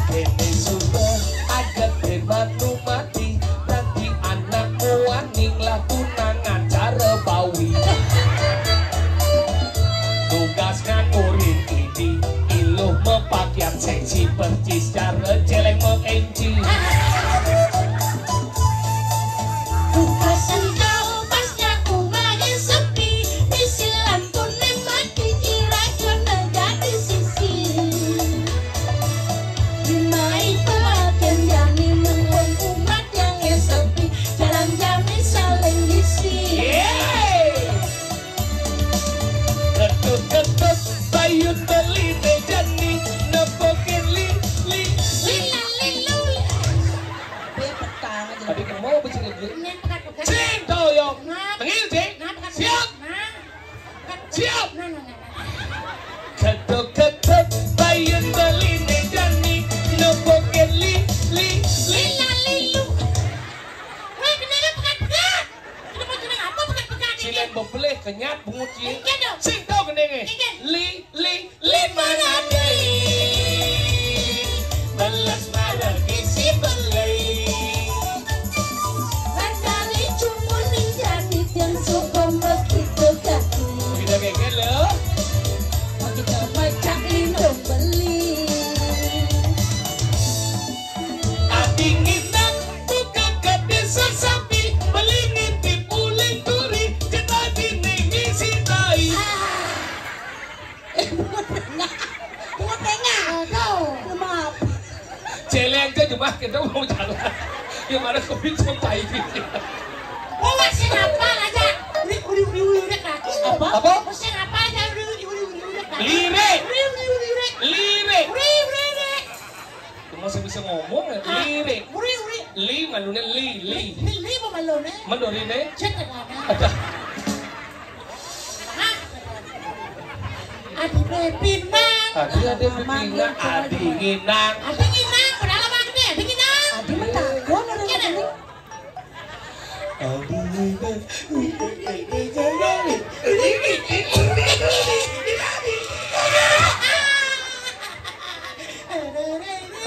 Kene suba agate manu mati, dadi anakmu waning lah tunangan cara bawi. Tugas ngan murid ini, iluh mepakaian seksi, percis cara celeng meenci. Buka sendal pasnya umahnya sepi, bisi lampune mati, ira kena dadi sisi. Dimai pelatihan jani mengkon umat yang sepi, jalan jani saling ngisi. Yeay! Ketut-ketut bayun beline jani nepokin li, li, li. Lila lilu. Be petang aja. Tadi kamu apa sih lagi? Ini pekat-pekat. Sing, toh, yo. Nah. Tengil, sing. Nah, pekat-pekat. Siap. Nah. Pekat-pekat. Siap. Nah, nah, nah, nah. Ketut-ketut bayun beline jani nepokin li, li, li. Lila lilu. Weh, beneran pekat-pekat. Kenapa, kenapa pekat-pekat ini? Cileng bebeleh kenyat bungut, ye. Iya dong. Sing, toh, gendenge. Iya. Li, li, li mana ni? Belas marah isi beli. Mandali cuma ning jani yang suka begitu kaki. Kita geger lo. Kita macam lindung beli. Ati nginak buka ke desa sapi, beli ngintip uling turi, kita dini ngisi tai. Eh, bungut tengah. Bungut tengah. Aduh. Maaf. Celeng ke jumah kita mau jalan. Gimana kok bisa tai gini? Oh, masih ngapal aja. Uri, uri, uri, uri, uri, kaki. Apa? Apa? Masih ngapal aja, uri, uri, uri, uri, uri, kaki. Lirik. Uri, uri, uri, uri. Lirik. Uri, uri, uri. Cuma saya bisa ngomong ya. Ah, lirik. Uri, uri. Li, malunya li, li. Li, li, li, apa malunya? Mendorine? Cek ke mana? Ada. Hah? Adi Pepinang. Adi, Adi Pepinang, Adi Nginang. Adi Nginang, padahal abang deh, Adi Nginang. Adi mah takon orang ini. Adi Nginang.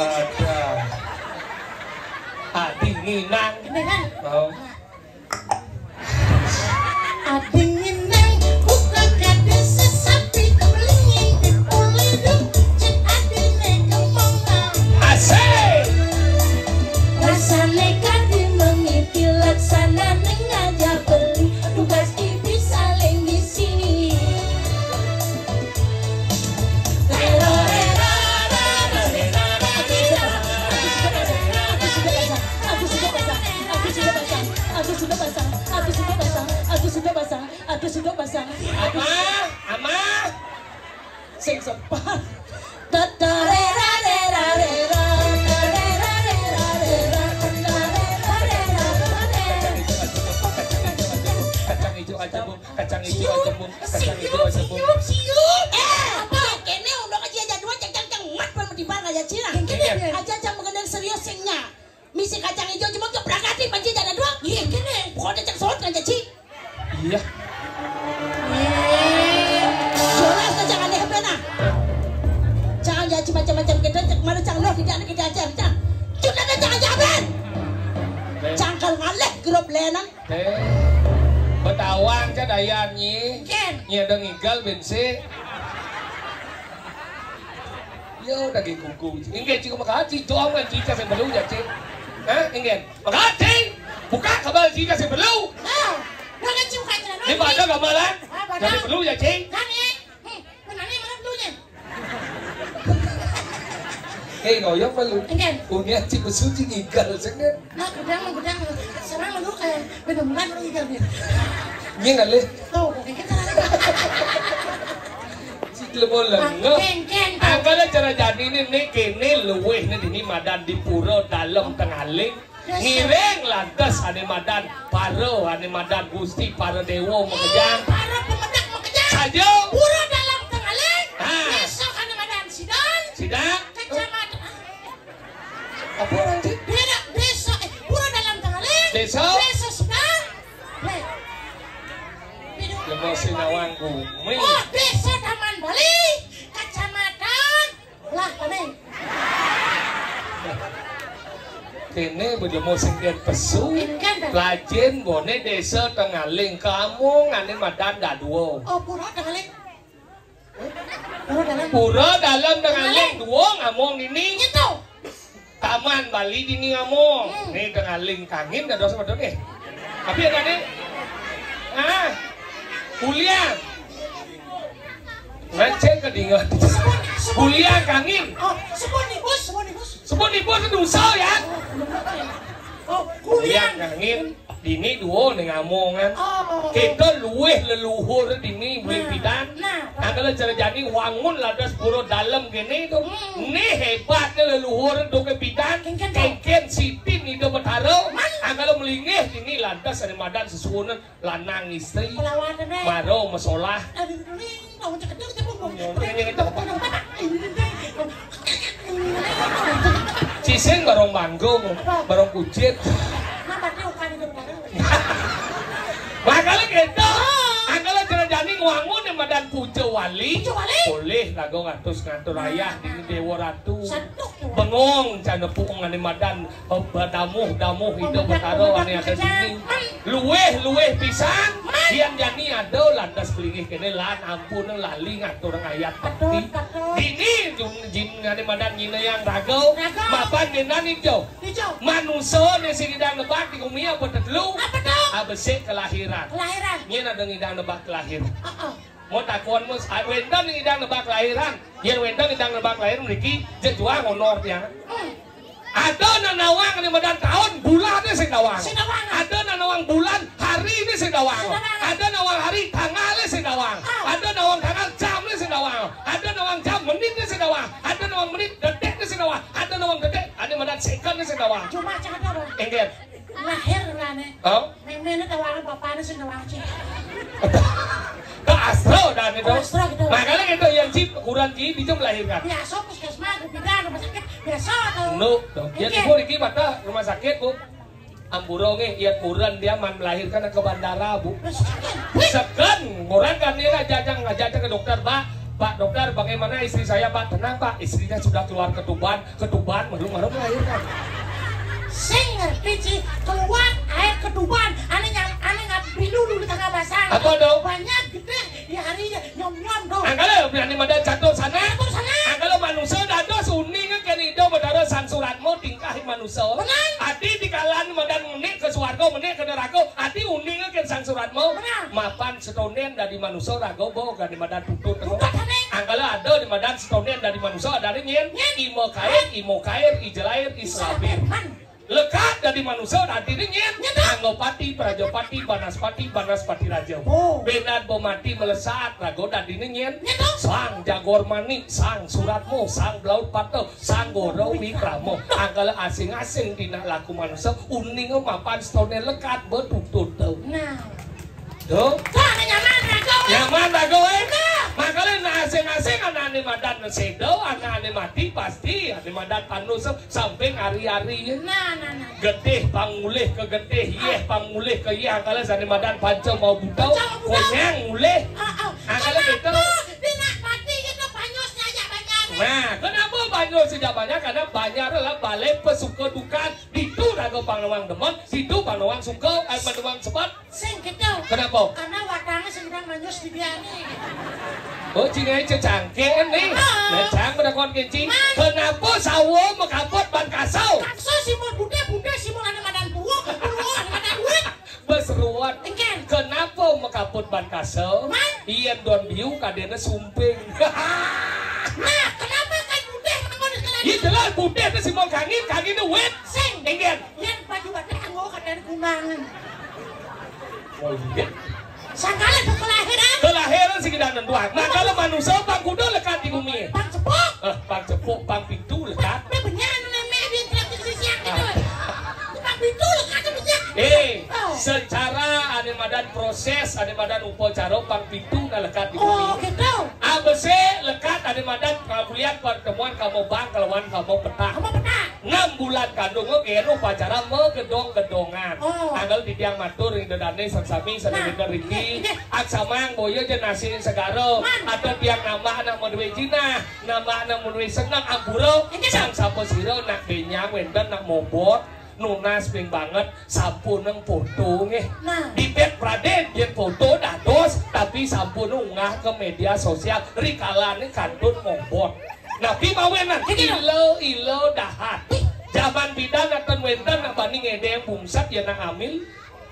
Ada. Adi Nginang. Ini kan? Oh. Ading nang buka kada sesapi, kebeling ngintip oleh duk, cek adine kemongan. Asik. Rasane kadi mengiti, laksana neng aja beli, tugas kipi saling ngisi. Aku sudah pasang, aku sudah pasang, aku sudah pasang, aku sudah pasang, aku sudah pasang, aku sudah pasang, aku sudah pasang. Ama, ama. Sing sempat. Tata rera rera rera, tata rera rera rera, tata rera rera rera. Kacang hijau aja, Bu. Kacang hijau aja, Bu. Kacang hijau aja, Bu. Siup, siup, siup. Eh, apa? Kene undang aja jadwal, cek, cek, cek, mat, pun di bar aja, Cina. Kene. Aja jam mengenai serius singnya. Misi kacang hijau cuma keberangkatin, panci jadwal doang. Iya, kene. Pokoknya cek soal kan, Ci. Iya. Jelas tuh, jangan deh, Ben, ah. Jangan jadi macam-macam kita, cek mana cang loh, tidak ada kita ajar, cang. Sudah deh, jangan jaben. Cangkal ngaleh grup lenan. Teh. Betawang ca dayan nyi. Ken. Nyi ada ngigal bensi. Yo, daging kuku. Inggih, cik, makasih. Doang kan, cik, saya perlu ya, cik. Hah, inggih. Makasih. Buka kabel, cik, saya perlu. Ah, udah kan, cik, buka celana. Ini pada gamelan. Ah, pada. Saya perlu ya, cik. Kan, eh. Hmm, mana nih, mana perlunya? Eh, ngoyong perlu. Inggih. Punya cik besuci ngigal, cik, kan? Nah, gudang, gudang. Sekarang lu kayak bener-bener lu ngigal, nih. Ini ngalih. Tuh, kayak gitu. Cik lemo lengeh. Keng, keng, keng. Angkala cara jani ni, ni kene luweh ni dini madan di pura dalem Tengaling. Ngiring lantas ane madan para, ane madan gusti, para dewa makejang. Para pemedak makejang. Saja. Pura dalem Tengaling. Ha. Besok ane madan Sidang. Sidang. Kecamatan. Apa orang, Cik? Beda, desa, eh, pura dalem Tengaling. Desa. Desa Sidang. Weh. Beda. Lemo Sinawang Gumi. Oh, desa Taman Bali, kecamatan lah, aneh. Kene bejemo sing ken pesu. Ken, ken, ken. Lajin bone desa Tengaling, kamu ngane madan dadua. Oh, pura Tengaling. Pura dalem. Pura dalem Tengaling, Tengaling. Dua ngamong dini. Gitu. Taman Bali dini ngamong. Hmm. Nih Tengaling kangin dah dosa betul nih. Tapi ada nih. Ah. Kuliah. Ngecek ke dinga. Sebut, sebut. Kuliah kangin. Oh, sebut nih, Bos, sebut nih, Bos. Sebut nih, Bos, dosa ya. Oh, kuliah. Kuliah kangin. Dini dua ning amongan. Oh. Kita luweh leluhur dini, luweh. Nah, pidan. Nah. Angkala cara jani wangun ladas pura dalem kene to. Hmm. Ni hebatnya leluhur duke pidan. Kengken to. Kengken sitin Ida Betara. Man. Angkala melinggih dini ladas ane madan sesuunan lanang istri. Pelawatan, eh. Maro mesolah. Aduh, aduh, aduh. Cising barong banggung, barong kucit. Makanya kita. Makanya cara jani ngwangun yang madan puja wali. Puja wali. Boleh lagu ngatus ngatur ayah di dewa ratu. Bengong cara nepuk ngani madan. Damuh-damuh Ida Betara ane ada dini. Luweh-luweh pisan, yen jani ada lantas kelinggih kene lan ampun lali ngatur ayat bakti. Dini jin ngane madan nyinayang raga, mapan denan ijo. Manusa ne sing ngidang nebak di gumi apa tetelu? Apa to? Abesik kelahiran. Kelahiran. Yen ada ngidang nebak kelahir. Heeh. Mau takon mus, wenten ngidang nebak kelahiran. Yen wenten ngidang nebak kelahir mriki, jek juang honor tiang. Hmm. Ada nang nawang ning medan taun, bulan Sing nawang. Ada nawang bulan, hari ini sing nawang. Sing nawang. Ada nawang hari, tanggal ini sing nawang. Ah. Ada nawang tanggal, jam ini sing nawang. Ada nawang jam, menit ini sing nawang. Ada nawang menit, detik ini sing nawang. Ada nawang detik, ada madan second ini sing nawang. Cuma cah ada, Bang. Inggih. Lahir lah nih. Oh? Mémé ini tawang bapaknya sing nawang cih. Ke astro dan itu. Astro gitu. Makanya itu yang cip ukuran cih itu melahirkan. Biasa puskesmas, bidan, rumah sakit, biasa tuh. No, tuh. Jadi Bu Riki pada rumah sakit, Bu. Ampura nggih, yén kuren dia man melahirkan ke bandara, Bu. Seken, orang kan nira jajang ngajak ke dokter, Pak. Pak dokter, bagaimana istri saya, Pak? Tenang, Pak, istrinya sudah keluar ketuban, ketuban, malu-malu melahirkan. Sing ngerti, Ci, keluar air ketuban, ané nyam, ané ngap bilu dulu tengah basang. Apa dong? Banyak gedé di hari nyom-nyom tuh. Angkala berani madan catur sana. Catur sana. Angkala manusia dados uning kén Ida Betara Sang Suratma tingkah manusia. Benar. Adi dikalan madan menik ke swarga, menik ke neraka. Adi uning kén Sang Suratma. Benar. Mapan setonden dadi manusia raga ba kadi madan tutut. Tutut, Ning. Angkala ada di madan setonden dadi manusia ada ring nyén. Nyén. Ima kair, ima kair, ija lair, ija labir. Ija labir, man. Lekad dadi manusia dadi ring nyén. Nyén, Ning. Anggapati, Prajapati, Banaspati, Banaspati Raja. Oh. Bendan ba mati melesaat raga dadi ring nyén. Nyén, Ning. Sang Jagor Manik, Sang Suratma, Sang Blaut Pata, Sang Gora Wikrama. Angkala asing-asing dina laku manusia, uning mapan setonden lekad ba tutut. Nah. Tuh. Tuh, ané nyaman raga, wé. Nyaman raga, wé. Nah. Makanya nah asing-asing anané madan séda, anané mati pasti, ané madan panusa samping ari-ari. Nah, nah, nah. Getih pang mulih ke getih, yéh pang mulih ke yéh, angkala sané madan panca mau buta, panca mau buta. Konyang mulih. Ah, ah. Angkala kenapa gitu. Dina mati itu banyu sajak banjar? Nah, kenapa banyu sajak banjar? Karena banjar adalah balai pesuka duka. Ditu raga pang nawang demen, ditu pang nawang suka, eh, pang nawang sebet. Sing gitu. Kenapa? Karena watangé sing dang manyus di biané. Oh, cing aja cecangkeh nih. Ah. Nah, cang pada kon kencing. Man. Kenapa sawo makaput ban kasau? Kasau simul budé, budé simul ané madan puwuk, puwuk ané madan duit. Beseruan. Engkén. Kenapa makaput ban kasau? Man. Yén don biu kadéna sumping. Nah, kenapa kan budé menengok di sekolah? Iya jelas budé itu simul kangin, kangin duit. Sing. Engkén. Yén baju batik anggo kadén kunangan. Oh iya. Sangkala tuh kelahiran. Kelahiran sing dadi nentuan. Nah, kalau manusia pang kuda lekad di bumi. Pang cepuk. Eh, pang cepuk, pang pitu lekad. Tapi bener anu némé di traktir sisiak gitu. Ah. Pang pitu lekad tuh bisa. Eh, oh. Secara ané madan proses, ané madan upacara pang pitu nah lekad di bumi. Oh, gitu. Abesik lekad ané madan kabulian pertemuan kamu bang kelawan kamu petak. Kamu petak. Enam bulan kandung, oké, nu pacaran magedong-gedongan. Oh. Anggal titiang matur ring dedané sami-sami sané. Nah, niki. Nggih, nggih. Aksamang boya ja nasi segara. Man. Ada tiang nambah anak madué jinah, nambah anak madué seneng ampura. Nggih, Kang. Sang sapa sira nak benyang wénten nak mobot, nunas ping banget, sampun nang foto nggih. Nah. Dipet pradé yén foto dados, tapi sampun unggah ke média sosial, rikalané kantun mobot. Napi mawinan? Iki lho. Ila-ila dahat. Jaman bidan nenten wénten nak bani ngedeng bungset ya nak hamil.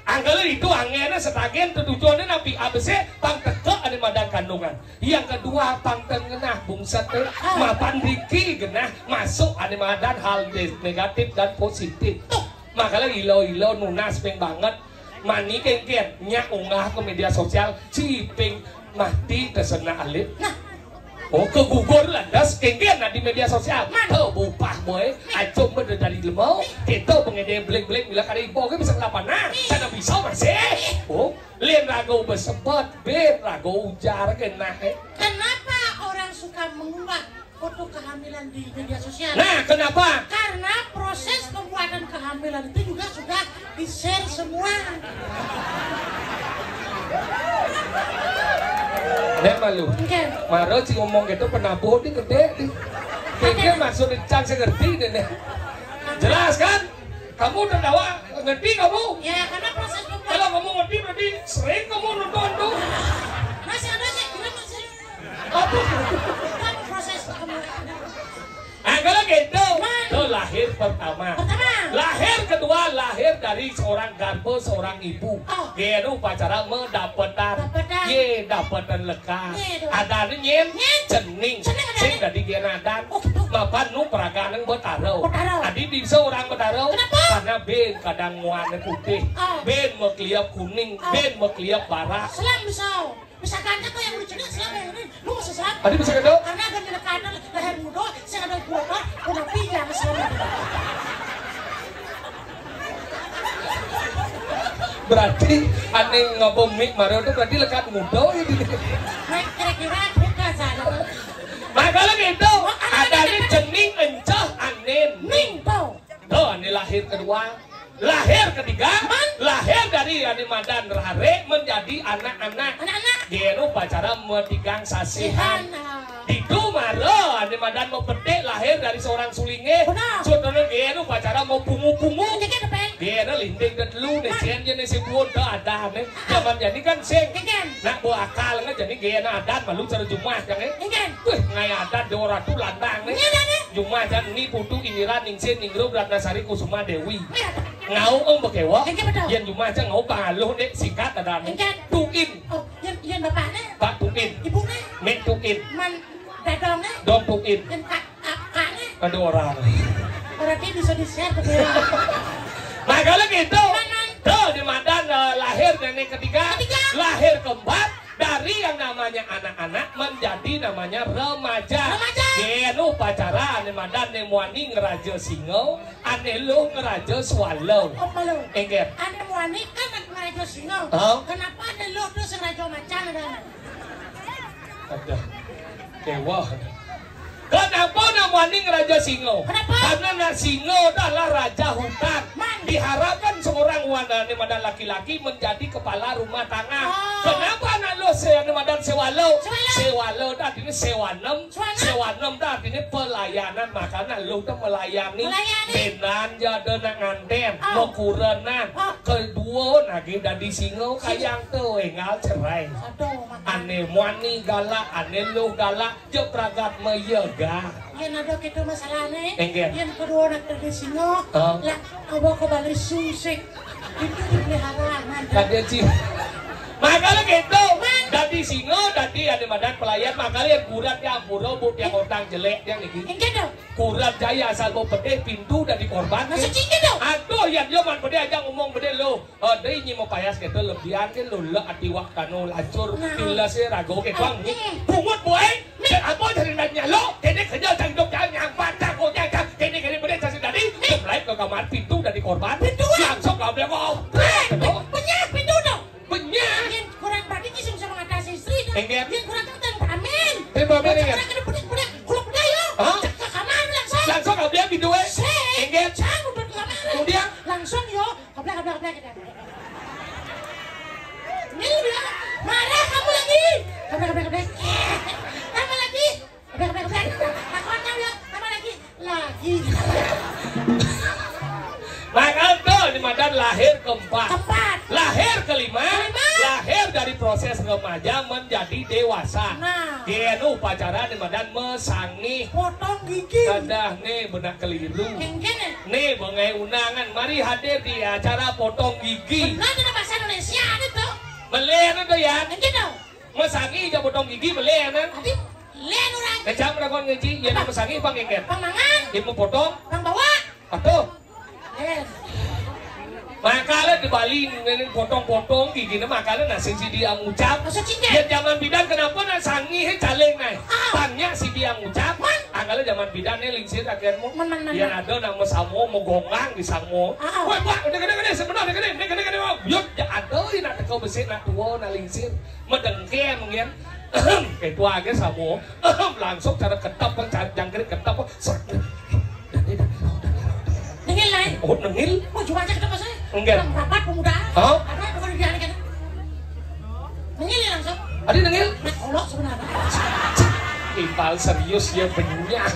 Angkala itu angéné setagen tetujuanné napi abesik pang teka ané madan kandungan. Yang kedua pang ten ngenah bungset té. Ah. Mapan riki genah masuk ané madan hal de-, negatif dan positif. Tuh. Makanya ila-ila nunas ping banget. Mani kéngkén nyak unggah ke média sosial, ciping mati tersenak alit. Nah. Oh, kegugur landas kéngkén nah di média sosial. Nah. Tuh bupah boy, acung bener dari lemau, kita pengedé blék-blék bila kada ibu kan bisa kelapanan. Nah, sana bisa masih. Oh, lén raga besebet, ben raga ujar kenah, eh. Kenapa orang suka mengunggah foto kehamilan di media sosial? Nah, kenapa? Karena proses pembuatan kehamilan itu juga sudah di-share semua. Dek malu. Oke. Maro si ngomong gitu penabuh di gedé di. Kayaknya maksud cang sing ngerti deh nih. Jelas kan? Kamu tertawa ngerti kamu? Ya, karena proses pembuatan. Kalau kamu ngerti berarti sering kamu nonton tuh. Masih ada sih, gimana sih? Apa? Kan proses kamu. Nah, kalau gitu, man, tuh lahir pertama. Pertama. Lahir kedua, lahir dari seorang garba, seorang ibu. Oh. Gén upacara madapetan. Dapetan. Yé, dapetan lekad. Yé, tuh. Adané nyén? Nyén. Cening. Cening adané. Sing dadi gén adan. Oh, gitu. Mapan nu peragané Betara. Betara. Adi bisa orang Betara. Kenapa? Karena bén kadang muané putih. Oh. Bén makliep kuning. Oh. Bén makliep barak. Selam bisa. Misalkan kau yang lucunya selama ini, lu masih selam. Adi bisa gitu? Karena ada di lekadnya leher muda, saya ada gua, Pak, udah pinjam selama ini. Berarti ané ngabom mik Mario tuh berarti lekad muda ya di. Nah, kira-kira buka sana. Nah, kalau gitu, oh, ada di cening encah ané ning. Ning, tuh. Tuh, ané lahir kedua. Lahir ketiga, man. Lahir dari ané madan raré menjadi anak-anak. Anak-anak. Gén upacara matigang sasihan. Sihan, ah. Ditu mara ané madan mau petik lahir dari seorang sulingé. Benar. Contohnya gén upacara mau pungu-pungu. Gén apa? Gén linting dan lu né, man. Sén jén si buon ada ané. Zaman jani kan sing. Gén. Nak bawa akal nggak jani gén adan malu cara jumah jang é. Gén. Wih, ngai adan dua ratu landang né. Iya, ada né. Jumah jang ni putu Indira Ningsih Ningrum Ratnasari Kusuma Dewi. Iya. Ngau ong bekewa. Iya, betul. Yén jumah jang ngau pangaluh né singkat ada né. Gén. Tuin. Oh, yén, yén bapakné. Pak Tuin. Ibuné. Mek Tuin. Man dadongné. Dong Tuin. Yén kak, kakakné. Aduh orang. Berarti bisa di-share ke dia. Nah, kalau gitu, man, man. Tuh, di madan, eh, lahir nenek ketiga, ketiga. Lahir keempat, dari yang namanya anak-anak menjadi namanya remaja. Remaja. Gén upacara ané madan né muani ngeraja singa, ané luh ngeraja swala. Oh, malu. Éngkén. Ané muani kan ngeraja singa. Hah? Kenapa ané luh terus ngeraja macan ada? Ada. Kewah. Kenapa nak muani ngeraja singa? Kenapa? Karena nak singa adalah raja hutan. Man. Diharapkan seorang wanita madan laki-laki menjadi kepala rumah tangga. Oh. Kenapa nak luh se-, ané madan sewala? Sewala. Sewala dah dini sewanem. Sewanem. Sewanem dah dini pelayanan. Makanya luh dah melayani. Melayani. Benan jada nak nganten. Oh. Mau kurenan. Oh. Kedua lagi dadi singa kayang tuh enggal cerai. Aduh, makan. Ané muani galak, ané luh galak. Jep ragat meyega. Yén ada gitu masalahné, énggén. Yén kedua anak dadi singa, hah? Lah, awa ke Bali susik. Itu dipelihara aman. Kadé, Ci. Makanya gitu, man. Dadi singa, dadi ané madan pelayan, makanya yang kurat ya ampura, bu, yang orang jelek, yang niki. Énggén dong. Kurat jaya asal bau pedih, pintu dadi korban. Maksud cinta dong. Aduh, yang dia man pedih aja ngomong pedih lo. Oh, dé nyi mau payas kéto lebihan ké lo lek ati wak kano lacur. Nah. Tilas é rago ké bang. Eh, eh. Bungut boy. Apa dari nanya lo? Kéné kerja cang dok cang nyampan cang kok cang cang. Kéné kéné béré cang dari. Eh. Mulai ke kamar pintu dari korban. Pintu. Langsung kau bilang, "Oh, brek." Penyah pintu dong. Penyah. Yang kurang berarti sih bisa mengatasi istri dong. Enggak. Yang kurang kan amin. Tapi Mbak Mary kan? Kurang kena pedak-pedak. Kalau pedak yo. Hah? Cek ke kamar langsung. Langsung kau bilang pintu é. Sih. Enggak. Cang udah ke kamar. Kemudian? Langsung yo. Keblek, keblek, keblek, keblek. Ini dia. Marah kamu lagi. Keblek, keblek, keblek. Tambah lagi. Keblek, keblek, keblek. Takutnya ya. Tambah lagi. Lagi. Maka tuh di madan lahir keempat. Keempat. Lahir kelima. Kelima. Lahir dari proses remaja menjadi dewasa. Nah. Gén upacara di madan mesangih. Potong gigi. Kadah né benak keliru. Kéngkén ya? Né, bengai undangan, mari hadir di acara potong gigi. Benar, ada bahasa Indonesia ada tuh. Beli anu tuh ya. Yang gitu. Mesangih aja potong gigi, beli anu. Tadi, beli anu orang. Kecam rakon ngaji, ya apa? Mesangih pang éngkén. Pang mangan. Ibu potong. Pang bawa. Atuh. Eh. Makanya di Bali ini potong-potong giginya makanya nasi sidi ngucap. Maksud cinta? Ya zaman bidan kenapa nak sangih caling nai? Ah. Tanya sidi ngucap. Man. Angkala zaman bidan nih lingsir akhirmu. Man, man, man, yang man. Ada nama samo mau gongang di samo. Ah. Woi, Pak, udah gede-gede sebenarnya gede, gede-gede. Yuk, ya ada ini nak teko besi nak tua nak lingsir. Medengke mungkin. Ketua aja samo. Langsung cara ketep, cara jangkrik ketep. Nengil lain. Oh, nengil? Oh, cuma aja ketemu saya. Enggak. Rapat pemuda. Hah? Apa bukan dia kan? Nengil ya langsung. Ada nengil? Nah, kolok sebenarnya. Ipal serius ya benyah.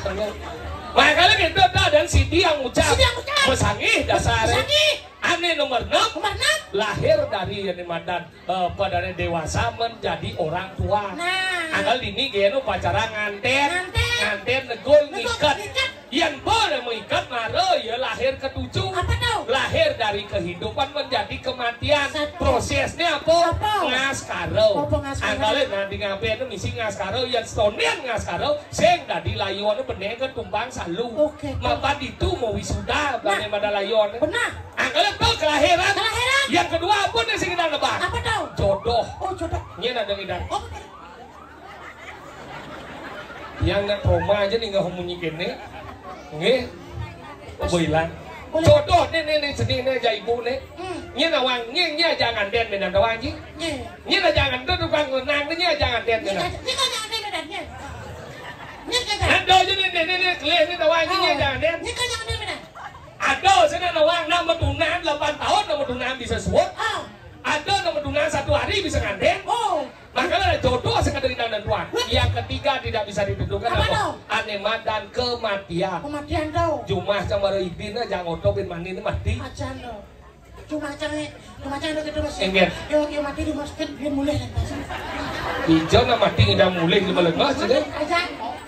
Makanya gitu tuh dan sidi ngucap. Sidi ngucap. Mesangih dasar. Mesangih. Ané nomor enam. Nomor enam. Lahir dari yang dimadan eh, pada dewasa menjadi orang tua. Nah. Anggal dini gén upacara ngantén. Ngantén. Ngantén negul. Negul ngiket. Ngiket. Yang boleh mengikat mara ya lahir ketujuh. Apa tuh? Lahir dari kehidupan menjadi kematian. Satu. Prosesnya apa? Apa? Ngaskara. Apa ngaskara? Angkale nah di ngaben misi ngaskara yang stonian ngaskara sing dadi layone beneh ke tumpang salu. Oke. Mapan ditu mau wisuda bane pada layone. Benar. Angkale tuh kelahiran. Kelahiran. Yang kedua apa nih sing kita nebak? Apa tuh? Jodoh. Oh, jodoh. Nyen ada ngidang. Oh, yang nak Roma aja nih nggak munyi kene. Nggih. Boilan. Jodoh nih nih nih sedih nih aja ibu nih. Hmm. Nyen nawang nyen nyen aja nganden menan tawang ji. Nyen. Nyen aja nganden tukang nang nyen aja nganden menan. Nyen aja nganden menan nyen. Nyen kagak. Ada aja nih nih nih nih kelih nih tawang ji nyen aja nganden. Nyen kagak nganden menan. Ada sana nawang nama tunan delapan tahun nama tunan bisa suwut. Ah. Ada nama tunan satu hari bisa nganden. Oh. Makanya jodoh sekadar inang dan tuan. Yang ketiga tidak bisa ditentukan apa? Apa? Ane madan kematian. Kematian tau. Jumah cang baru ibin aja ngoto bin mani ini mati. Ajan tau. Cuma cang nih, cuma cang gitu mas. Enggak. Yo yo mati di masjid dia mulai nih. Ijo na mati ngidang mulih di malengas sih. Aja.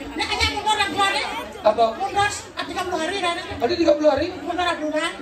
Nek aja mundur nang dua deh. Apa? Mundur tiga puluh hari dah. Ada tiga puluh hari? Mundur bulan.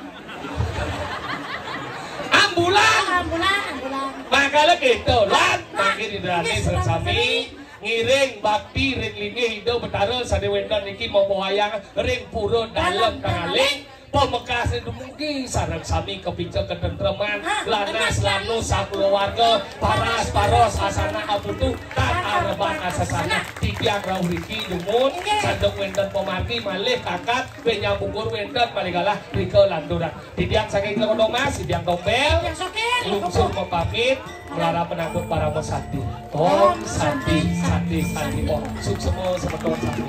Ambulan. Ambulan, ambulan. Mangkala kita lan mangkin indrani sareng sami ngiring bakti ring linggih Ida Betara sane wenten niki mapowayang ring pura dalem Tangaling. Pamekasne dumugi sareng sami kapinca katentreman, lanas lanus sakulawarga, paras paros asana aputu, tan areban asasana. Titiang rauh riki dumun, sandung wenten pamargi malih kakat, penyambungur wenten malih galah rika lanturan. Titiang saking Kota Mas, titiang Tompel, lungsur mapamit, melara penangguk parama santi. Om santi, santi, santi, om. Suksema semeton santi.